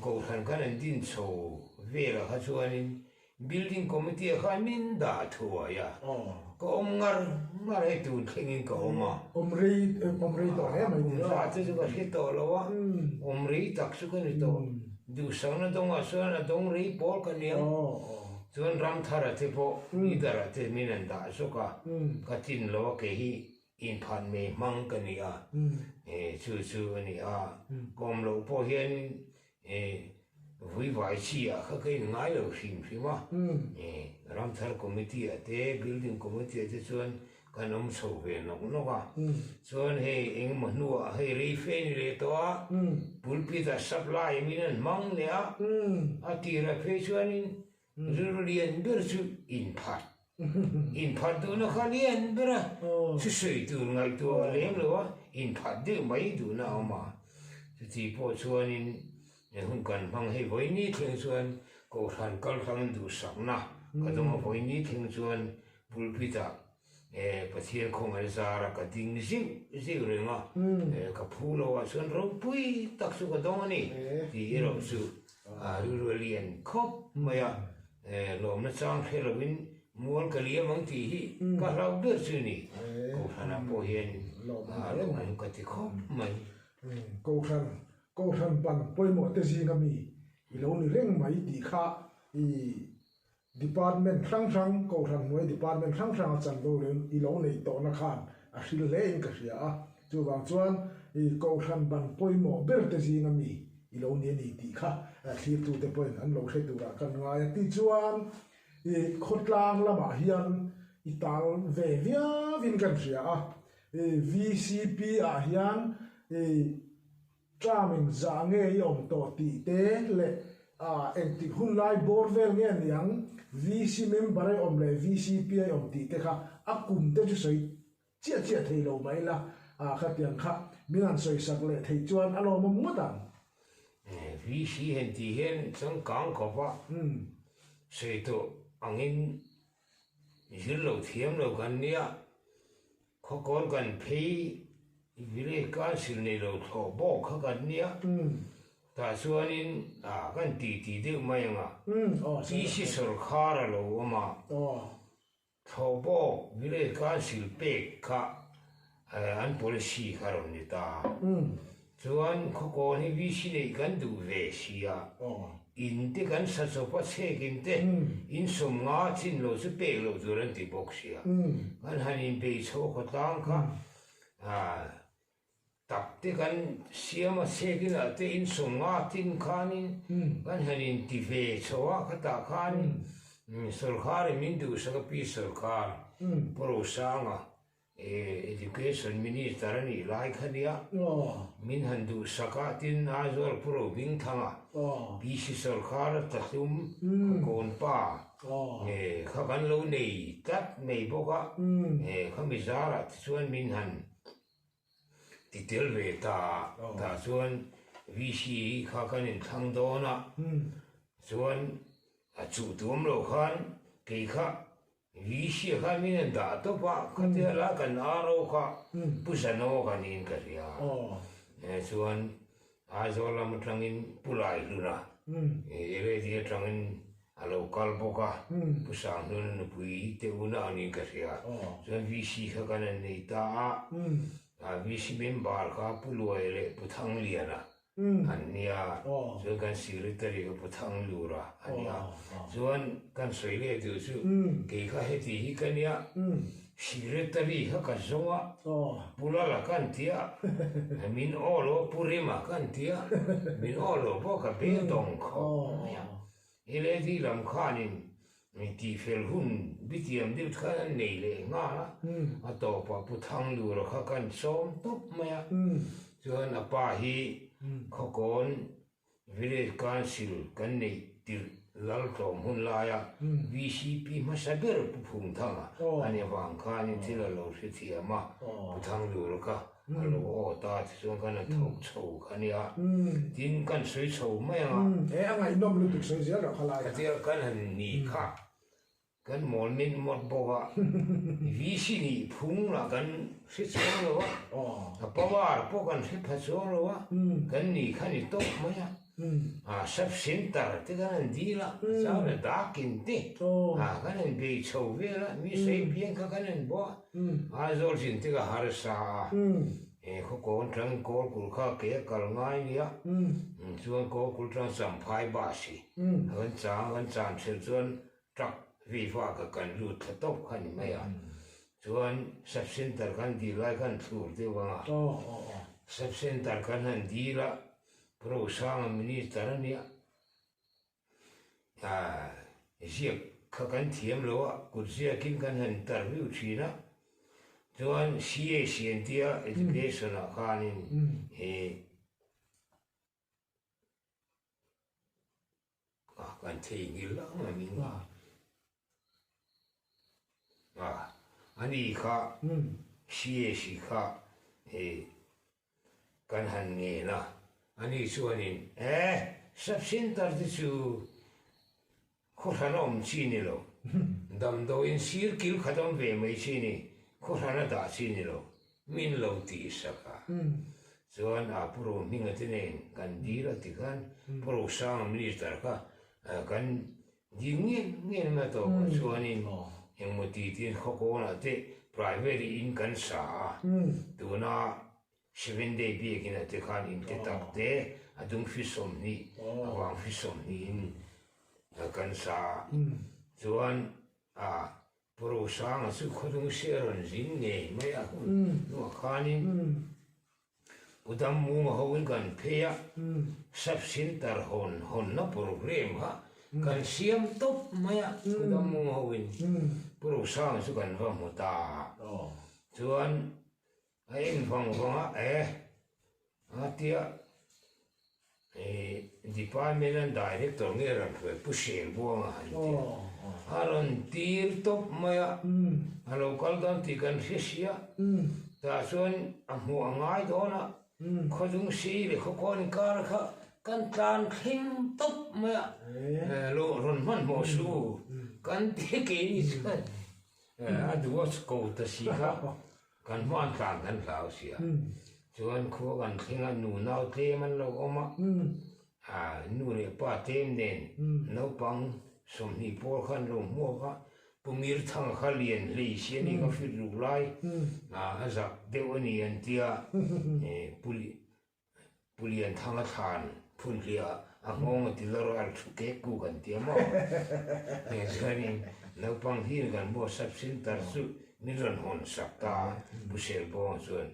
Speaker 3: Kohhran khan an din chho velah kha chuanin Building Committee ah khan min dah thuai a, ka awm ngar ngar hei tun thlengin ka awm a.
Speaker 2: Awm rei, awm rei tawh hle mai
Speaker 3: ni. Kum za te chu ka hre tawh lo a, awm rei tak chu ka ni tawh. Duhsakna dawngah chuan a dawng rei pawl ka ni ang. Chuan Ramthara te pawh leader ah te min an dah zawk a, ka tlin lo a kei hi inphan mai hmang ka ni a, chu chu a ni a. Ka awm loh pawh hianin Vui vai chi ah kha ka in ngai lo hrim hrim a, Ramthar Committee ah te Building Committee ah te chuan kan awm chho ve nawk nawk a, chuan hei engemaw hnuah hei rei fe ni leh tawh a, pulpit ah supply min an hmang leh a, a tirah phei chuanin Rilru lian ber chu inphat. Inphat duhna kha lian ber a, thusawi tur ngaihtuah a lem lo a, inphat deuh mai duhna a awm a. Chuti pawh chuanin hun kan hmang hei vawiini thleng chuan Kohhran kal hrang duhsakna ka dawng a, vawiini thleng chuan pulpit-ah Pathian khawngaih zara ka ding zeuh zeuh reng a, ka phu lo ah chuan ropui tak chu ka dawng a ni tih erawh chu. A rilru a lian khawp mai a, lawmna chang hre lovin mual ka liam ang tih hi ka hlauh ber chu ni. Kohhranah pawh hian lawmawm ka ti khawp mai.
Speaker 2: Kohhran, Kohhran ban pawimawh te zinga mi i lo ni reng mai tih kha i Department hrang hrang, Kohhran hnuai Department hrang hranga chanvo i lo neih tawhna khan a hril hle in ka hria a. Chuvang chuan i Kohhran ban pawimawh ber te zinga mi i lo ni a ni tih kha thlirtute pawhin an lo hre turah kan ngai a. Tichuan i khawtlang lamah hian i tal ve viauin kan hria a. I VCP ah hian i Term in zah nge i awm tawh tih te leh engtik hun lai bawr vel nge niang VC member a i awm leh VCP a i awm tih te kha a kum te chu sawi chiah chiah thei lo mai la, khatiang kha min han sawi sak leh theih chuan a lawmawm ngawt ang.
Speaker 3: VC han tih hian changkang khawp a sawi tawh angin zir lo thiam lo kan nia. Khawkawn kan phei village council nei lo thlawh bawk kha kan nia, tah chuanin ah kan ti ti deuh mai ang a, PC sawrkhar a lo awm a, thlawh bawk village council pek kha an policy kha rawn ni ta. Chuan khawkawn hi VC neih kan duh ve si a, in te kan sa chawp a chhek in te in sawmnga chin lo chu pek loh tur an ti bawk si a, kan han inbei chho a khawtlang kha tak te kan siam a chhek inah te in sawmnga tin khanin kan han inti ve chho a, khatah khan sawrkharin min duhsak a pi sawrkhar Pu Rosanga Education Minister a nih lai kha nia, min han duhsak a, tin Aizawl Pu Rohmingthanga, PC Sawrkhar a tlahlum Khawkawn pa kha kan lo nei tlat mai bawk a, khami zarah te chuan min han ti tel ve ta a, tah chuan VC kha kan inthlang dawn a, chuan a chuh tuam lo khan kei kha Visia khan min an dah tawp a, khatia la kan RO kha Pu Zano kha niin ka hria a, chuan Aizawl lam atangin Pu Laihluna LAD atangin a lo kal bawk a, Pu Sanghnuna nupui te unau niin ka hria, chuan VC kha kan han nei ta a, VC member kha Pu Luai leh Pu Thangliana An nia, chuan kan secretary ka pu thang lur a, a nia. Chuan kan sawi leh duh chu kei kha heti hi ka nia, secretary kha ka zawng a, Pu Lala kan tia, min aw lo Pu Rema kan tia, min aw lo pawh ka be tawng khawp mai a. LAD lam khanin tihfel hun bitiam deuh khan an nei leh nghal a, a tawpah Pu Thanglura kha kan sawm tawp mai a, chuan a pa hi Khawkawn Village Council kan neih tirh Laltlawm hun laia VCP hmasa ber Pu Phungthanga a ni avang khanin thil a lo hrethiam a, Pu Thanglura kha A lo aw ta tichuan kan han thawk chho kha nia, tin kan sawi chho mai ang a.
Speaker 2: E a ngaihnawm lutuk sawi zel rawh kha lai
Speaker 3: a. Khatia kan han ni kha kan mawl min mawt bawk a, VC nih phung lah kan hre chuang lo a, a power pawh kan hre pha chuang lo a, kan ni kha ni tawp mai a. A sub center te kan han dil a, chuan a dakin te a kan han bei chho vel a, mi sawi piang kha kan han bawh a, Aizawl zin te ka harsa a, he khawkawn tang Kawlkulh kha ke a kal ngai nia, chuan Kawlkulh tang Champhai bus hi kan chang kan chan ṭhelh chuan truck viva ka kan lut thla tawp kha ni mai a, chuan sub center kan dil lai khan thlur deuh ang a, sub center kan han dil a. Rosanga Minister a nia, ziak kha kan thiam lo a, kut ziakin kan han interview thin a, chuan CAC an tia Education ah khanin kan theihnghilh ang a ning a. Ani kha CAC kha kan han ngen a, ani chuanin e sub center te chu khawhran a awm chi ni lo, damdawiin sir kil khat awm ve mai chi ni, khawhran a dah chi ni lo, min lo tih sak a. Chuan a Pu Rohminga te nen kan dil a tikhan Pu Rosanga Minister kha kan dil ngen ngen mai a tawpah chuanin engmaw ti tiin khawkawnah te private in kan sa a, tuna Seven Day biakinah te khan in te tak te a dung fi 20 a vang fi 20 in kan sa a, chuan a Pu Rosanga chu khawdung se a rawn zin ngei mai a hun hnuah khanin Pu Dammunga hoin kan phei a, Sub Centre hawn hawnna programme kha kan siam tawp mai a, Pu Dammunga hoin Pu Rosanga chu kan va hmu ta a, chuan A en vang vang a, eh, a tia eh department an director nge rawn hruai Pu Selbuanga an tia. A rawn tir tawp mai a, a lo kal dawn tih kan hre si a, tah chuan a hmuh a ngai dawn a, khawdung si leh khawkawn inkar kha kan tlan thleng tawp mai a, lo rawn hmanhmawh su kan ti keini chuan A duh a ko ta si kha kan hman tlan kan hlau si a, chuan khua kan thleng a nu nau tlem an lo awm a, nu leh pa tlem nen naupang 20 pawl kha an lo hmuak a, Pu Mirthanga kha lian hlei si a ni ka fit ruk lai a zak deuh a ni an tia Pu Pu Lianthanga thlan phun hliah a nghawng a ti lawr a thu kek ku kan ti a maw? Heng chuanin naupang hian kan maw sub centre chu min rawn hawn sak ta a, Pu Selbawnga chuan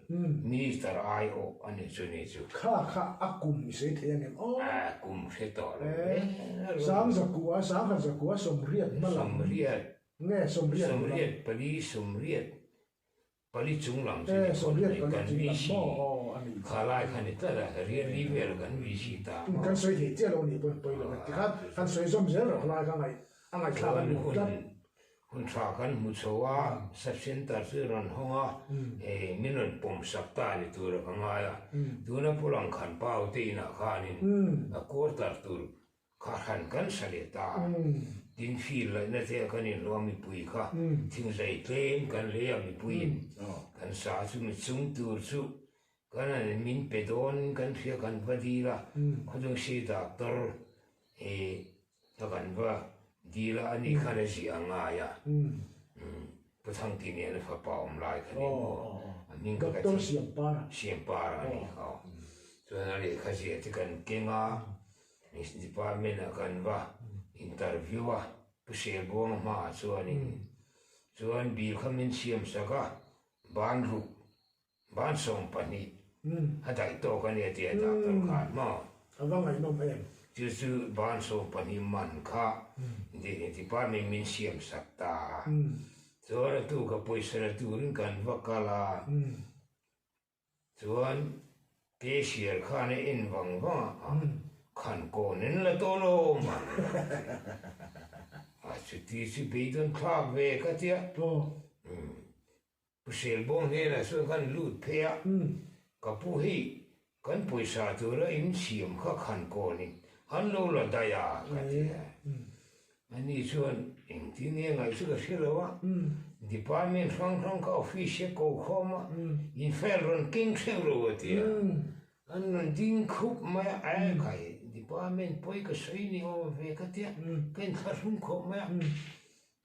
Speaker 3: Minister aiawh a ni chu ni chu.
Speaker 2: Kha kha a kum i sawi thei ang em aw?
Speaker 3: A kum hre tawh lo hle
Speaker 2: a rawn. 10,000, 10,000 80 hma lam.
Speaker 3: 80.
Speaker 2: Nge 80 hma
Speaker 3: lam? 84, 80. Pali chung lam chu ni phawt mai, kan VC kha lai kha ni tlat a, riali vel kan VC ta a.
Speaker 2: Kan sawi thei chiah lo ni pawn pawi lo e, tikhan kan sawi zawm zel rawh lai kha ngaih a ngaihthlak a nuam tlat.
Speaker 3: Hun tha kan hmu chho a, sub centre chu rawn hawng a, min rawn pawm sak ta ni tura ka ngai a, tuna Pu Langkhan Pau te inah khanin a quarter tur Kha hran kan sa leh ta a, tin fir laihna te a kan inhlawh a mipui kha thingzai tlem kan lei a mipuiin kan sa chu mi chung tur chu kan han min pe dawn kan hria kan va dil a, khawchung si doctor i a kan va dil a ani khan a ziah a ngai a, Pu Thangti nen a fapa awm lai kha ni maw a hming kha ka
Speaker 2: Doctor Siampara.
Speaker 3: Siampara a ni kha aw. Chuan a lehkha ziah te kan keng a. Department ah kan va interview a, Pu Selbuanga hmaah chuanin chuan bill kha min siam sak a, ban ruk, ban 12 a daih tawk a nia tia doctor khan maw?
Speaker 2: A va ngaihnawm em?
Speaker 3: Chu chu ban 12 man kha department min siam sak ta a, chuan a tuka pawisa la turin kan va kal a. Chuan cashier khan a en vang vang a, khan kawn in la tawh lo mah ni a ti. A chuti chu beidawn thlak ve ka tia. Pu Selbawng hnenah chuan kan lut phei a, ka pu hei kan pawisa tura in siam kha khan kawnin an lo la daih a ka ti a. Ani chuan engtin nge ngaih chu ka hre lo a, department hrang hrang kha office a ko khawm a, in file rawn keng hreuh lo a ti a, an rawn ding khup mai a, ae khai department pawi ka sawi ni awm ve ka tia, ka inthlahrung khawp mai a,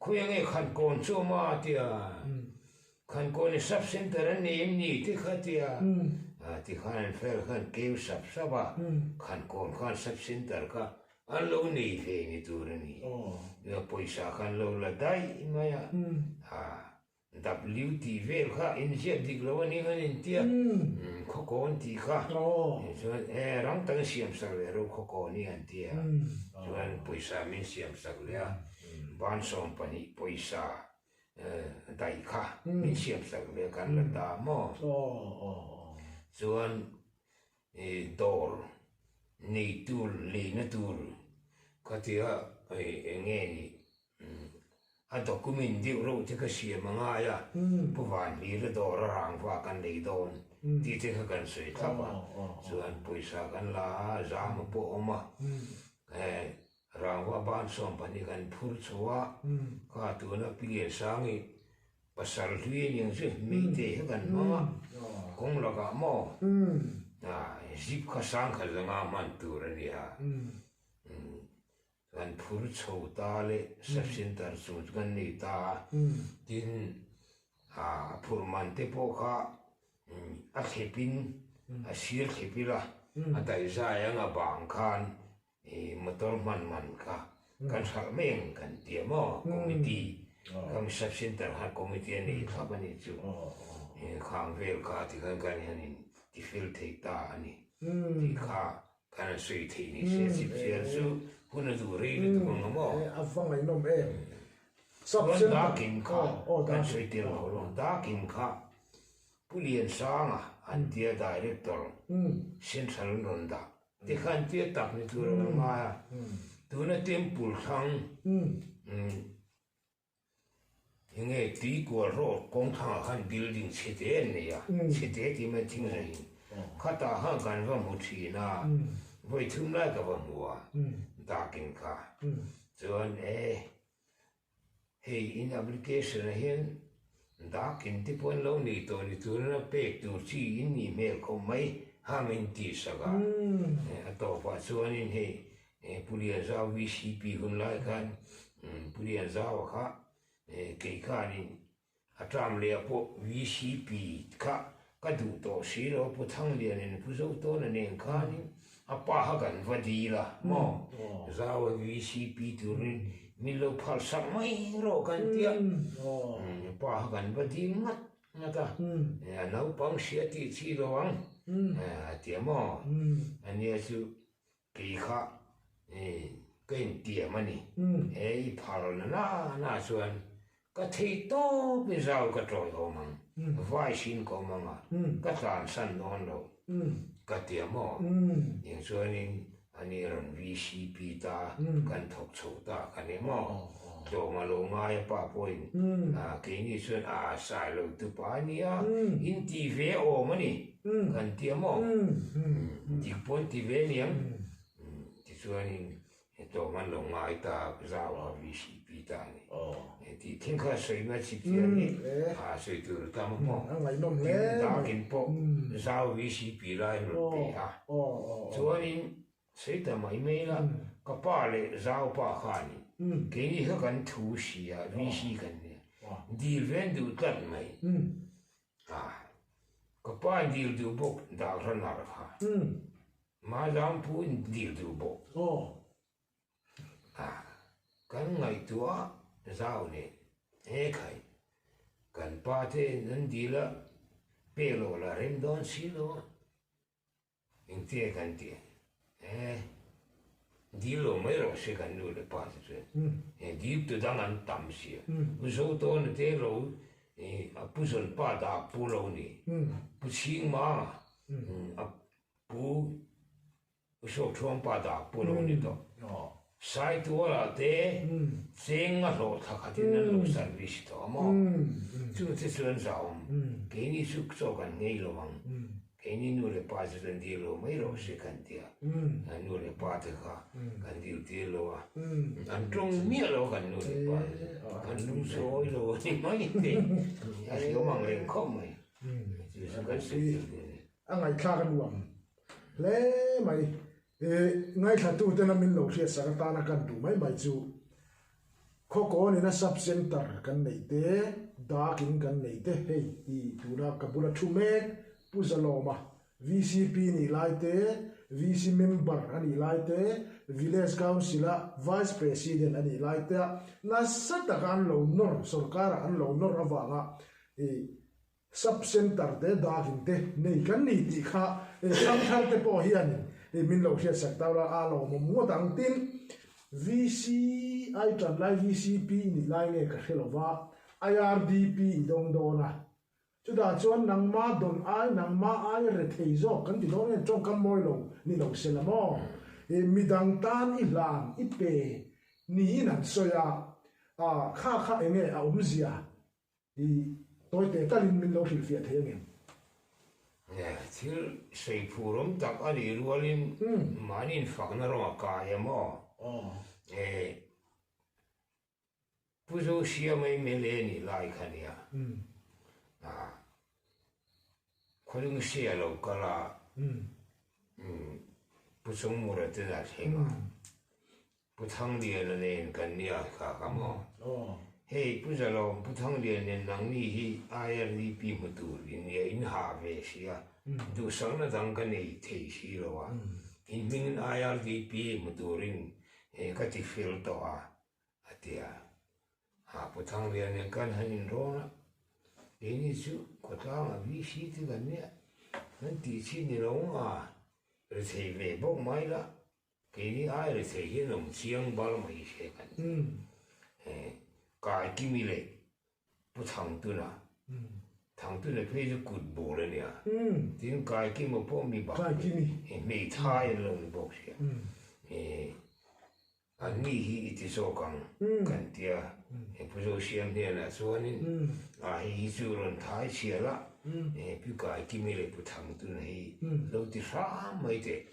Speaker 3: khawi ange khan kawn chu awm a a ti a, khan kawn hi sub centre an nei em ni te kha a ti a, tikhan an file khan keu sap sap a, khan kawn khan sub centre kha An lo nei ve ni tur a ni. Pawisa kha an lo la daih mai a. W tih vel kha inziak dik lo a ning an intia. Khawkawn tih kha. Chuan e rang tak siam sak leh ro khawkawn hi an tia. Chuan pawisa min siam sak leh a. Ban 12 pawisa daih kha min siam sak leh kan la ta maw. Chuan Dawr nei tur leina tur khatia eng nge ni a document deuh reuh te kha siam a ngai a, Pu Vanhmira dawr a rangva kan lei dawn tih te kha kan sawi thlap a, chuan pawisa kan la a, zam a pawh a awm a, rangva ban 12 kan phur chho a, kha tuna Pi Liansangi Pasal hlui a ning chu Meitei hi kan hmang a, kawng lakah maw? Zip kha sangkhat zanga hman tur a nia. Kan phur chho ta leh Sub Centre chung chu kan nei ta a, tin a phurh man te pawh kha a thlepin a sir thlep ila a daihzai anga bang khan motor hman man kha kan hralh mai ang kan ti a maw committee kan Sub Centre khan committee a nei thlap a nih chu khang vel kha tikhan kan hian in tifel thei ta a ni tih kha Kan an sawi theih ni se chip chiar chu hun a duh rei lutuk ang a maw?
Speaker 2: A va ngaihnawm em.
Speaker 3: Chuan Dakin kha kan sawi tel ho lo. Dakin kha Pu Liansanga an tia Director Central an rawn dah te kha an tia tak ni tur a lo ngai a. Tuna Temple thlang Enge tui kual rawh kawngthangah khan building chhe te an nei a, chhe te tih mai thing zaiin khatah khan kan va hmu thin a, vawi thum lai ka va hmu a, dakin kha chuan e hei in application ah hian dakin te pawh an lo nei tawh ni turin a pek tur chi in nih hmel khawp mai ham in tih sak a, a tawpah chuanin hei Pu Lianzau VCP hun lai khan Pu Lianzaua kha kei khanin a term leh ah pawh VCP kha ka duh tawh si lo, Pu Thanglianin Pu Zotawna nen khanin a pa kha kan va dil a maw, Zaua VCP turin min lo phal sak mai rawh kan ti a, pa kha kan va dil ngat ngat a, a naupang hria tih chi lo ang a ti a maw, ania chu Kei kha ka intiam a ni. He i phal na na na chuan ka thei tawp in zau ka tawi awm ang, vice in ka awm ang a, ka tlansan dawn lo ka ti a maw? Eng chuanin ani rawn VCP ta kan thawk chho ta ka ni maw? Tlawm a lo ngai a pa pawhin keini chuan a sai lo tupa a nia, in ti ve awm a ni. Kan ti a maw? Dik pawh an ti ve aniang. Tichuanin tlawm an lo ngai ta zau a VCP ta a ni. Tih thleng kha sawi mai chip chian hi a sawi tur a tam a maw? Tin dakin pawh zau VCP lai an rawn pe a. Chuanin sawi ta mai mai la ka pa leh zau pa khanin keini kha kan thu si a VC kan nia dil ve an duh tlat mai. A, ka pa in dil duh bawk dah hran a ra kha. Ma zang pu in dil duh bawk. A, kan ngaihtuah zau nen he khai kan pa te an dil a pek loh la rem dawn si lo a. Engtia kan ti e, dil lo mai rawh se kan nu leh pa te chuan e dil tu dang an tam sia. Pu Zotawna te lo a pu zawn pa dah pu lo ni, pu Chhingmanga a pu Hrawkthuang pa dah pu lo ni tawh. Saituala te cheng a hlawh thla khatin an lo service tawh a maw? Chu te chuan zahawm, keini chu chaw kan ngei lo ang, keini nu leh pa chu kan dil lo mai rawh se kan ti a, nu leh pa te kha kan dil tir lo a, an tawng miah lo kan nu leh pa te chu, kan lungsawi lo a ni mai te, a hriawm ang reng khawp mai, chu chu kan sawi tir duh a ni.
Speaker 2: A ngaihthlak a nuam hle mai. Ngaithlatuten a min lo hriatsak atana kan duh mai mai chu Khawkawn ina Sub Centre kan neih te, Dak in kan neih te, hei i tuna ka bula thu mek Pu Zalawma VCP nih lai te, VC member a nih lai te, Village Council a Vice President a nih lai te a nasa taka an lo nawr, sorkara an lo nawr avanga i Sub Centre te dakin te nei kan ni tih kha thangthar te pawh hian min lo hriatsak ta ula a lawmawm ngawt ang. Tin, VC ai tan lai VCP i nih lai nge ka hre lova, IRDP i dawng dawn a. Chutah chuan nangma dawn ai, nangma ai rethei zawk kan ti dawn nge tawngkam mawi lo ni lo se la maw? Midang tan i hlan i pe niin an sawi a, kha kha enge a awmzia? I tawi teh talin min lo hrilhfiah thei angem?
Speaker 3: Thil sawi phurawm tak a nih rualin mahni infakna rawng a kai em aw? Pu Zosiama mla nih lai kha nia. Khawlungsi a lo kal a. Pu Chungmura te dah thleng a, Pu Thangliana nen kan nia kha ka maw? Hei Pu Zalawm, Pu Thanglian nen nangni hi IRDP hmu tur in nia, in hah ve si a, duhsakna dang ka nei thei si lo a, in hmingin IRDP hmu turin ka ti fel tawh a, a ti a. A Pu Thanglian nen kan han inrawn a, keini chu khawtlangah VC te kan nia, kan tih chhin ni lo nga, rethei ve bawk mai la, Keini ai rethei hian awm chiang bal mai hre kan ti. Kai Kimi leh Pu Thangtuna, Thangtuna phei chu kut bul a nia, tin Kai Kima pawh mi bak hmeithai an lo ni bawk sia. An ni hi i ti zawk ang kan tia, Pu Zosiam hnenah chuanin a hei hi chu rawn thai chhia la, Pu Kai Kimi leh Pu Thangtuna hi lo ti hram mai teh.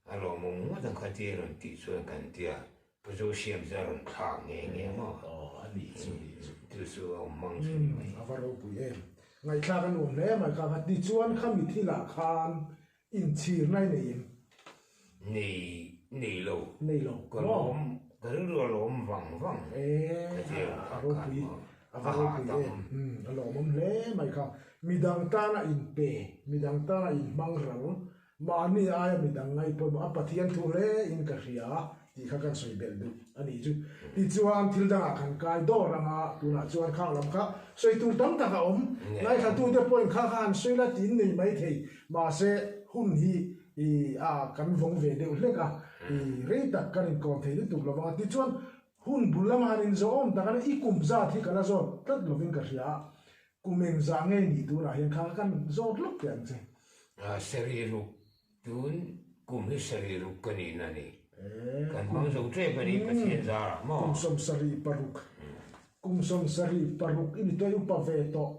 Speaker 3: A lawmawm ngawt ang kha tia rawn tih chuan kan tia, Pu Zosiam chu a rawn thlak nghe nghe maw?
Speaker 2: Aw, a nih chu, a nih chu.
Speaker 3: Chu chu a awm mang chu ni mai.
Speaker 2: A va ropui em. Ngaihthlak a nuam hle mai kha kha. Tichuan khami thilah khan Inchhirna i nei em?
Speaker 3: Nei, nei lo.
Speaker 2: Nei lo.
Speaker 3: Ka lawm, ka rilru a lawm vang vang.
Speaker 2: E, a ropui, a va ropui em. A lawmawm hle mai kha. Midang tana inpe, midang tana inhmang ral, mahni aia midang ngaih pawimawh a Pathian thu hle in ka hria tih kha kan sawi belh duh a nih chu. Tichuan thil dangah kan kai dawr ang a, tunah chuan khang lam kha sawi tur tam tak a awm. Ngaithlatute pawhin kha kha han sawi la tiin nei mai thei. Mahse hun hi i a kan vawng ve deuh hlek a, i rei tak kan inkawm thei lutuk lo vang a. Tichuan hun bul lama han inzawhawm tak a ni, i kum zat hi ka la zawt tlat lovin ka hria a, kum engzah nge nih tunah hian kha kha kan zawt lawk teh ang che.
Speaker 3: Sariruk Tun kum hi sarih ruk ka nih na ni. Kan hmang zo tep a ni Pathian zarah maw?
Speaker 2: Kum 76, kum 76 i ni tawh i upa ve tawh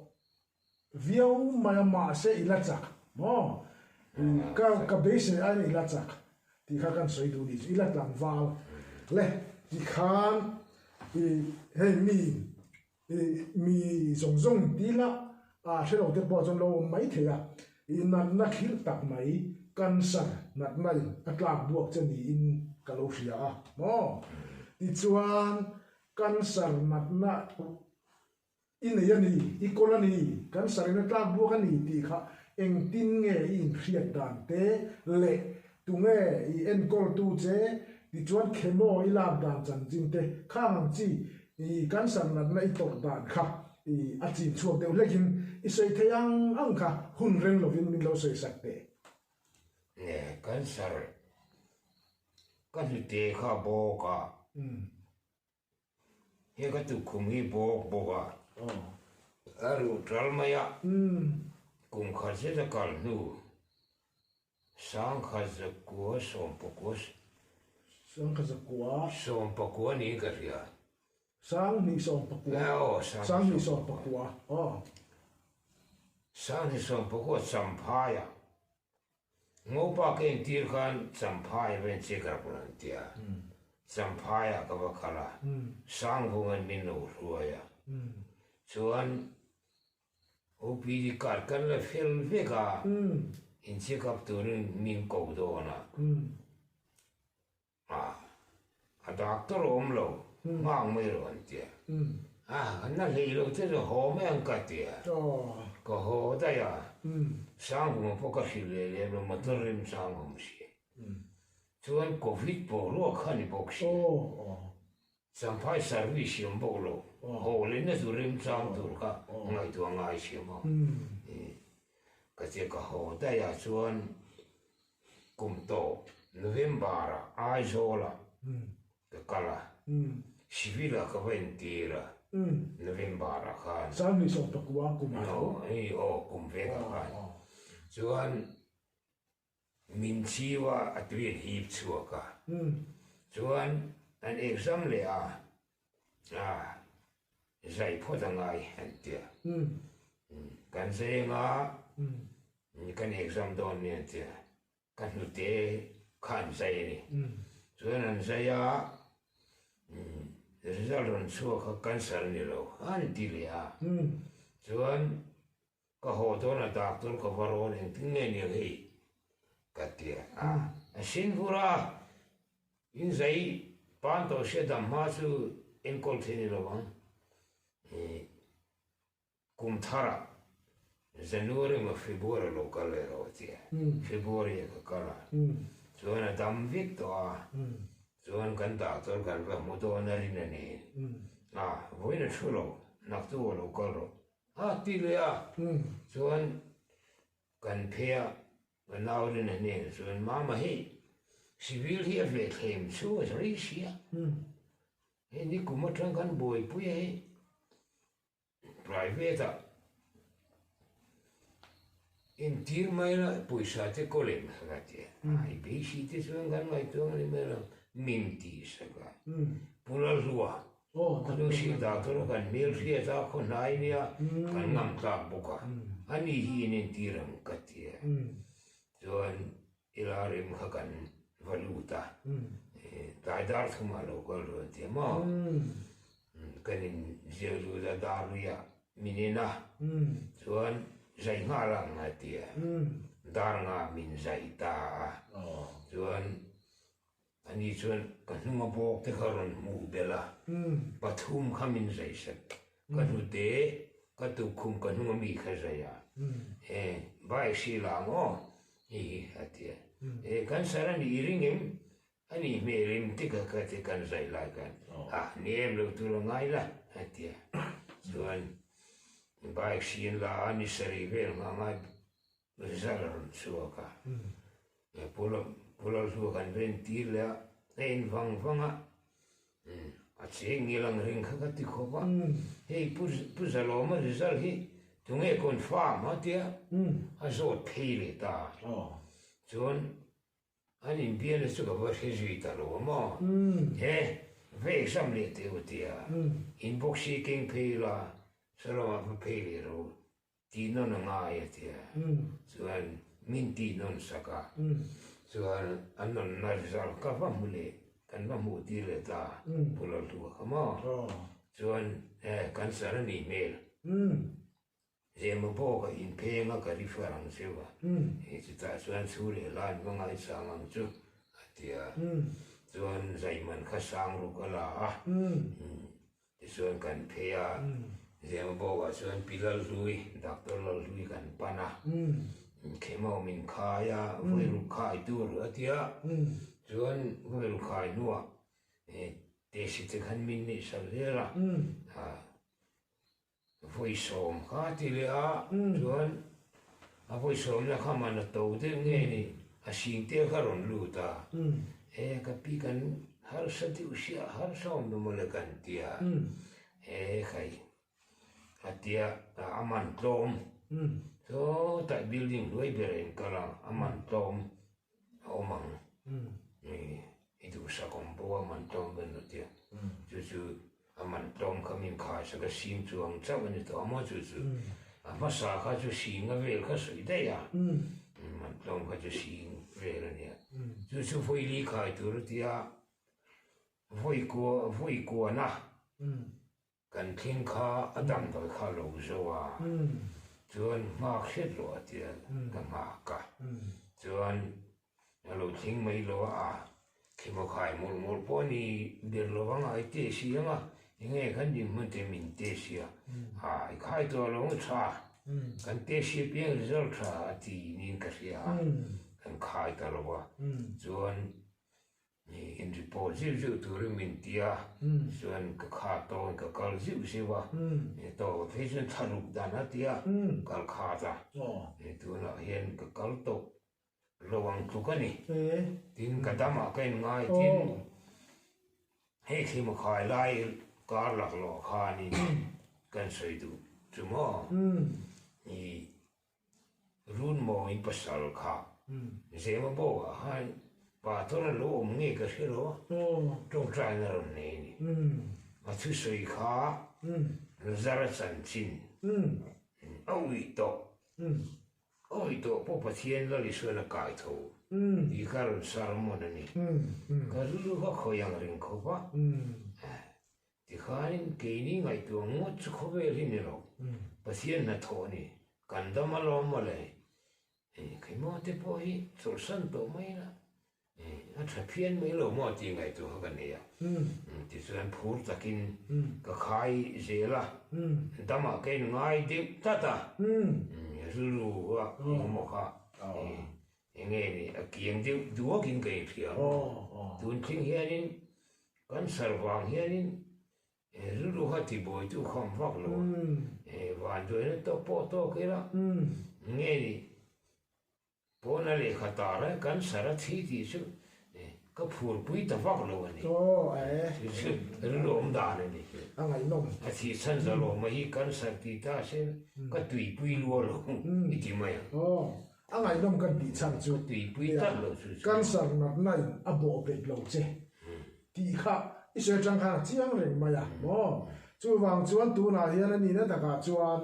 Speaker 2: viau mai a mahse i la chak maw? Ka ka beisei aiin i la chak tih kha kan sawi duh nih chu i la tlangval le tikhan i hei mi I mi zawng zawng ti la, a hre lo te pawh chuan lo awm mai thei a, i natna khirh tak mai, cancer natna in a tlak buak che niin ka lo hria a maw? Tichuan cancer natna i nei a ni, i kawl a ni, cancer in a tlak buak a ni tih kha engtin nge i inhriat dan te leh tunge i enkawltu che tichuan chemo i lak dan chanchin te khang ang chi I cancer natna i tawrh dan kha i a chin chhuak deuh hlekin i sawi thei ang ang kha hun reng lovin min lo sawi sak teh.
Speaker 3: Nge cancer ka hnute kha bawk a, he ka tukkhum hi bawk bawk a, a ruh ṭal mai a, kum khat zet a kal hnu 1969.
Speaker 2: 1900.
Speaker 3: 19 niin ka hria.
Speaker 2: 1919.
Speaker 3: Aw,
Speaker 2: 1919, aw.
Speaker 3: 1919 Champhaiah Ngopa ka entir khan Champhai va inchik rak rawn an ti a. Champhaiah ka va kal a, Sangvunga'n min lo hruai a. Chuan OPD card kan la fel vek a, in check up turin min ko dawn a, a doctor a awm lo, nghak mai rawh an ti a, a na hlei lo te chu haw mai ang ka ti a, ka haw daih a, Sangvunga pawh ka hrilh leh lem lo, motor rim chang awm si, chuan covid boruak kha ni bawk si. Champhai service hi awm bawk lo, haw lehna chu remchang tur kha ngaihtuah ngai siam a. Ka che ka haw daih ah chuan kum tawp November ah Aizawl ah ka kal a, civil ah ka va entir a November ah khan.
Speaker 2: 2019 kum ah tho?
Speaker 3: Aw kum vek ah khan. Chuan Min chiu a, a tui an hip chhuak a. Chuan an exam leh a, a zai phawt a ngai an ti a. Kan zai anga kan exam dawn nia an ti a, ka hnute kha an zai a ni. Chuan an zai a, result rawn chhuak kha cancer a ni lo an ti leh a. Chuan Ka haw dawn a doctor ka va rawn engtin nge niang hei? Ka ti a. A sin vur a, in zai pan tawh sia dam hma chu enkawl thei ni lo ang. Kum tharah January emaw February lo kal leh rawh a ti a. February ah ka kal a, chuan a dam vek tawh a, chuan kan doctor kan va hmu dawn a rin a nen a, vawiin a thu lo, naktuk a lo kal rawh a ti leh a, chuan Kan phei a, ka nau rin a hnenah chuan, Mama hei, civil hi a hleh thlem chu a rei si a, hei nikum atang kan buaipui a hei, private ah entir mai la pawisa te kaw lem kha ka ti a, i beisei te chuan kan ngaihtuah ang ni mai lo, min tihsak a, Pu Lalhlua Khawnu hrilh dah tur kan hmel hriat a, khaw hnai nia kan ngam tlak bawk a, a ni hi in entir ang ka ti a. Chuan ila rem kha kan va lut a, tlai dar thumah lo kal rual ti a maw? Kan in ziak lut a, dar luiah min en a, chuan zai nghal ang a ti a, dar nga min zai ta a, chuan Ani chuan ka hnunga bawk te kha rawn hmuh belh a, pathum kha min zai sak. Ka hnute, ka tukkhum ka hnunga mi kha zai a, e, bike si la ang aw, hi hi a ti a. E, cancer a nih i ring em? A nih hmel em ti kha ka ti kan zai lai khan, a, ni em lo tur a ngai la, a ti a. Chuan bike si an la a, ni sarih vel nghah ngai result a rawn chhuak a. Pu Lalhlua kan ven tir leh a, a en vang vang a, a cheng ngil ang reng kha ka ti khawp a, hei Pu Zalawma result hi tunge confirm a tia a zawt phei leh ta a, chuan an inbialna chu ka va hre zui ta lo a maw, he va exam leh teh u tia inbox hi keng phei ila Salawma va phei leh ro. Tih nawn a ngai a tia. Chuan min tih nawn sak a. Chuan a nawnna result ka va hmu leh, kan va hmuh tir leh ta Pu Lalhlua kha maw. Chuan eh cancer a nih hmel. Zema pawh ka inpheng a ka refer ang cheu a. Hei chutah chuan chhu leh hla an va ngaihsang ang chu a tia. Chuan zaiman kha sang ruk a la a. Tichuan kan phei a, Zemabawkah chuan Pi Lalhlui, Doctor Lalhlui kan pan a, Khema min khai a, vawi ruk khai tur a ti a, chuan vawi ruk khai hnuah test te khan min neih sak zel a, vawi sawm kha a ti leh a, chuan a vawi sawmna kha man a to deuh nge ni, a sing te kha rawn lut a, e ka pi kan harsa deuh sia, harsa awm lo mawle kan ti a, e khai a tia a man tlawm, sawtah building hnuai ber a inkal a, a man tlawm a awm ang, i duhsak awm pawh a man tlawm ber lo tia, chu chu a man tlawm kha min khai sak a, sing chuang chauh a ni tawh a maw chu chu a hmasa kha chu sing a vel kha sawi daih a, man tlawm kha chu sing vel a nia, chu chu vawi li khai tur a tia, vawi kua vawi kuana Kan thleng kha a damdawi kha a lo zo a, chuan nghak hriat loh a tia ka nghak a, chuan a lo thleng mai lo a, khimaw khai mawlh mawlh pawh a ni ber lo vang a, i teh si ang a, enge kan dinhmun te min teh si a, a i khai tawh lo ang tha, kan teh si apiang result tha a ti niin ka hria a, kan khai ta lo a, chuan In report zeuh zeuh turin min ti a, chuan ka kha tawn ka kal zeuh zeuh a, tawh phei chuan thla ruk dan a ti a, kal khat a, tunah hian ka kal tawh lo ang tluk a ni, tin ka damah ka in ngai tin hei thlim a khai lai kar laklawh khanin kan sawi duh chu maw, i Run mawngin pasal kha Zema bawkah khan pa tawna lo awm nge ka hre lo a, tawngtaina rawn nei a ni. A thusawi kha Lazara chanchin a uih tawh, a uih tawh pawh Pathian Lal Isuan a kai tho tih kha rawn sermon a ni. Ka rilru kha khawi ang reng khawp a. Tikhanin keini ngaihtuah ngawt chu khawvel hi ni lo, Pathian hnathawh a ni, kan dam alawm mawle. Keimaw te pawh hi chawlhsan tawh mai ila a tha phian mai lo maw tih ngaihtuah kha ka nei a. Tichuan phur takin ka khai zel a, damah ka inngai deuh tlat a, rilru a engemaw kha enge ni a kiang deuh duakin ka inhria. Tun thleng hianin cancer vang hianin Rilru kha tibuaitu kham vak lo a, vanduaina tawk pawh tawk ila nge ni pawna lehkha tar a cancer a thi tih chu ka phurpui ta vak lo a ni. Chu chu rilru awm dan a ni. A thih chhan zalawma hi cancer tih ta se ka tuipui lua lo i ti mai ang.
Speaker 2: A ngaihnawm kan tih chhan chu
Speaker 3: Ka tuipui tlat lo chu chu.
Speaker 2: Cancer natna in a bawh bet lo che. Tih kha i sawi atang khan a chiang reng mai a maw? Chuvang chuan tunah hian a nihna takah chuan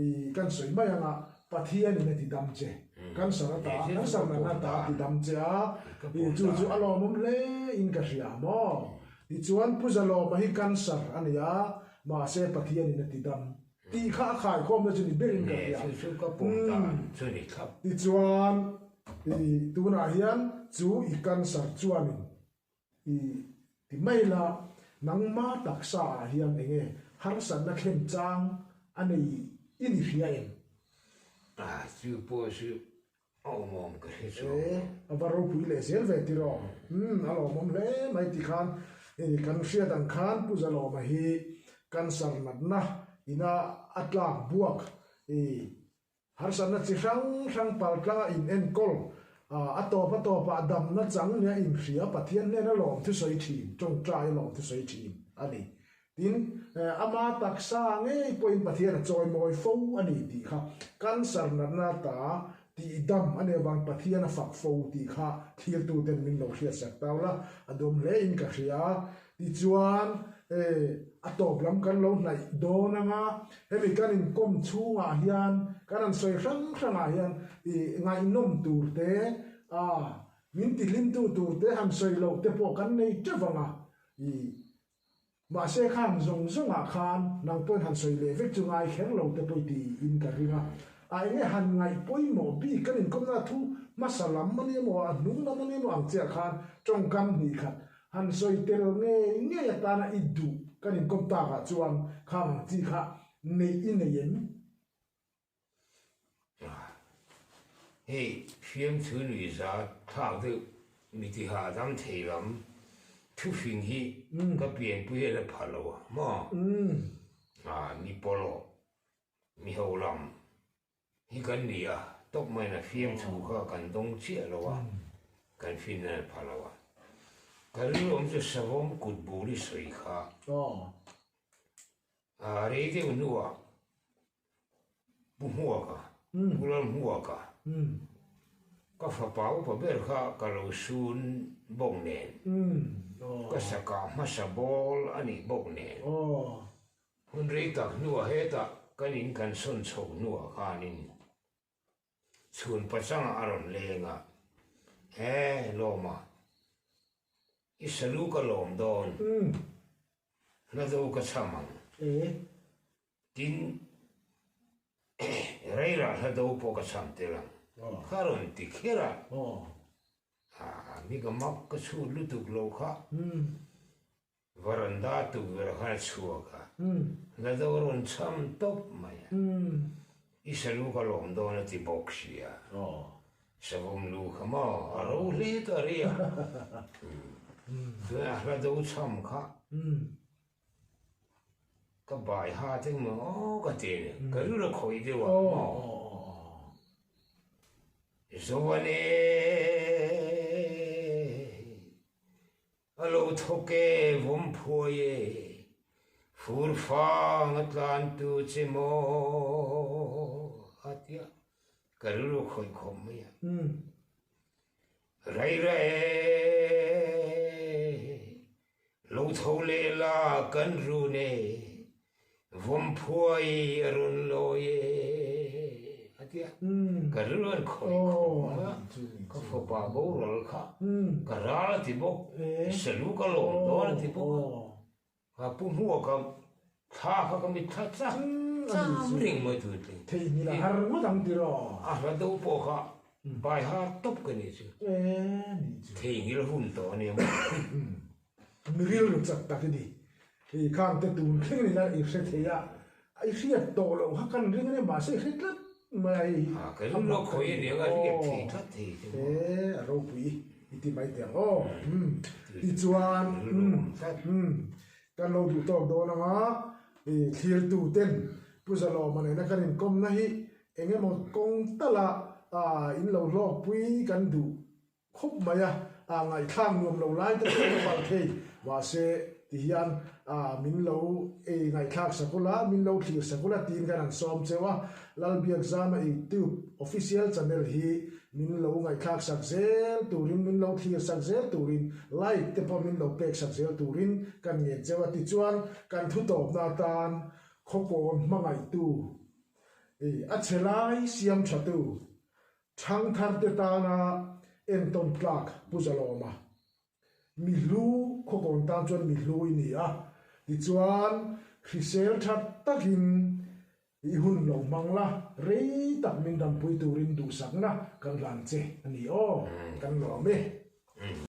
Speaker 2: i kan sawi mai anga Pathianin a ti dam che, cancer ata, cancer natna ata a ti dam che a, i chu chu a lawmawm hle in ka hria maw? Tichuan Pu Zalawma hi cancer a ni a, mahse Pathianin a ti dam tih kha a khaikhawmna chu ni berin ka hria. Tichuan i tunah hian chu i cancer chuanin I ti mai la, nangma taksa ah hian enge harsatna thlen chang a nei i ni hria em?
Speaker 3: Ah, chu pawh chu a awmawm ka hre chuang
Speaker 2: lo. A va ropui leh zel ve tiraw? Umm, a lawmawm hle mai ti khan kan hriat ang khan Pu Zalawma hi cancer natna ina a tlak buak i Harsatna chi hrang hrang paltlanga in enkawl a tawp a tawpah damna chang nia inhria Pathian hnena lawm thusawi thin, tawngtai lawm thusawi thin a ni. Tin, ama taksa ngei pawhin Pathian a chawimawi fo a ni tih kha cancer natna ta tihdam a nih avang Pathian a fak fo tih kha thlirtuten min lo hriatsak tau la, a dawm hlein ka hria. Tichuan, a tawp lam kan lo hnaih dawn ang a, hemi kan inkawm chhungah hian kan han sawi hrang hrangah hian ngaihnawm tur te, min tihlimtu tur te han sawi loh te pawh kan nei teuh vang a, mahse khang zawng zawngah khan nang pawhin han sawi leh vek chu ngai kher lo te pawh i tiin ka ring a, a enge han ngaih pawimawh bik kan inkawmna thu hmasa lam a ni emaw a hnung lam a ni emaw ang chiah khan tawngkam hnih khat Han sawi tel ngei ngei atana i duh kan inkawm takah chuan khang ang chi kha neih i nei em?
Speaker 3: Hei fiamthu nuihza thlak deuh mi tiha dam thei lam thufing hi ka pianpui hian a pha lo a maw? Mi pawlawh, mi ho lam Hi kan ni a, tawp maiin a fiamthu kha kan dawng chiah lo a, kan fin nan a pha lo a. Ka rilru awm chu savawm kut bul i sawi kha a rei deuh hnuah Pu Hmuaka, Pu Lalhmuaka, ka fapa upa ber kha ka lo sun bawk nen, ka sakah hmasa bawl a nih bawk nen. Hun rei tak hnuah hetah kan in kan sawn chhoh hnuah khanin chhun pachangah a rawn leng a, He, Lawma, i salu ka lawm dawn, hla do ka chham ang. Tin, reirah hla do pawh ka chham tel ang, kha rawn ti kher a. Mi ka mak ka chhut lutuk lo kha. Varanda tukverh khan a chhuak a, la do rawn chham tawp mai a, i salu ka lawm dawn a ti bawk si a, savawm lu kha maw a ro hle tawh a ri a, chuan a hla do chham kha ka bai ha te maw aw ka ti a ni, ka rilru a khawih deuh a maw. Zoane. A lo thawk e, vawm phuai e, fur fang a tlantu che maw a tia, ka rilru khawih khawp mai a. Raira e, lo tho leh la kan run e, Vawm phuai a rawn lawi e a ti a, ka rilru an khawih khawp a, ka fapa boral kha ka ral a ti bawk, salu ka lawm dawn a ti bawk a, ka pu hmuak a thla kha ka mit thla chak cham reng mai tur tling.
Speaker 2: Theihnghilh a har ngawt ang tiraw?
Speaker 3: A hla do pawh kha. By heart tawp ka nih chu.
Speaker 2: Eh nih chu.
Speaker 3: Theihnghilh hun tawh a nia maw.
Speaker 2: Mi rilru chak tak i ni. I khang te tun thleng in ila i hre thei a, i hriat tawh loh kha kan ring a nia mahse i hre tlat mai a hei hi.
Speaker 3: Ha ka rilru a khawi a nia ka hriat thei tlat thei chu maw.
Speaker 2: Eh a ropui i ti mai teh ang aw. Tichuan kan lo duh tawk dawn anga i thlirtu ten Pu Zalawma nena kan inkawmna hi eng emaw kawng tala in lo hlawkpui kan duh khawp mai a, ngaihthlak nuam lo lai te pawh ka palh thei. Mahse tihian min lo ei ngaihthlak sak ula, min lo thlir sak ula tiin kan han sawm cheu a. Lalbiakzama YouTube official channel hi min lo ngaihthlak sak zel turin, min lo thlir sak zel turin, like te pawh min lo pek sak zel turin kan ngen cheu a. Tichuan kan thutawpna atan Khawkawn hmangaihtu, a chhe lai siam thatu, thangtharte tana entawn tlak Pu Zalawma, mi hlu khawkawn tan chuan mi hlu i ni a, tichuan hrisel tha takin i hun lo hmang la, rei tak min dampui turin duhsakna kan hlan che a ni aw, kan lawm e.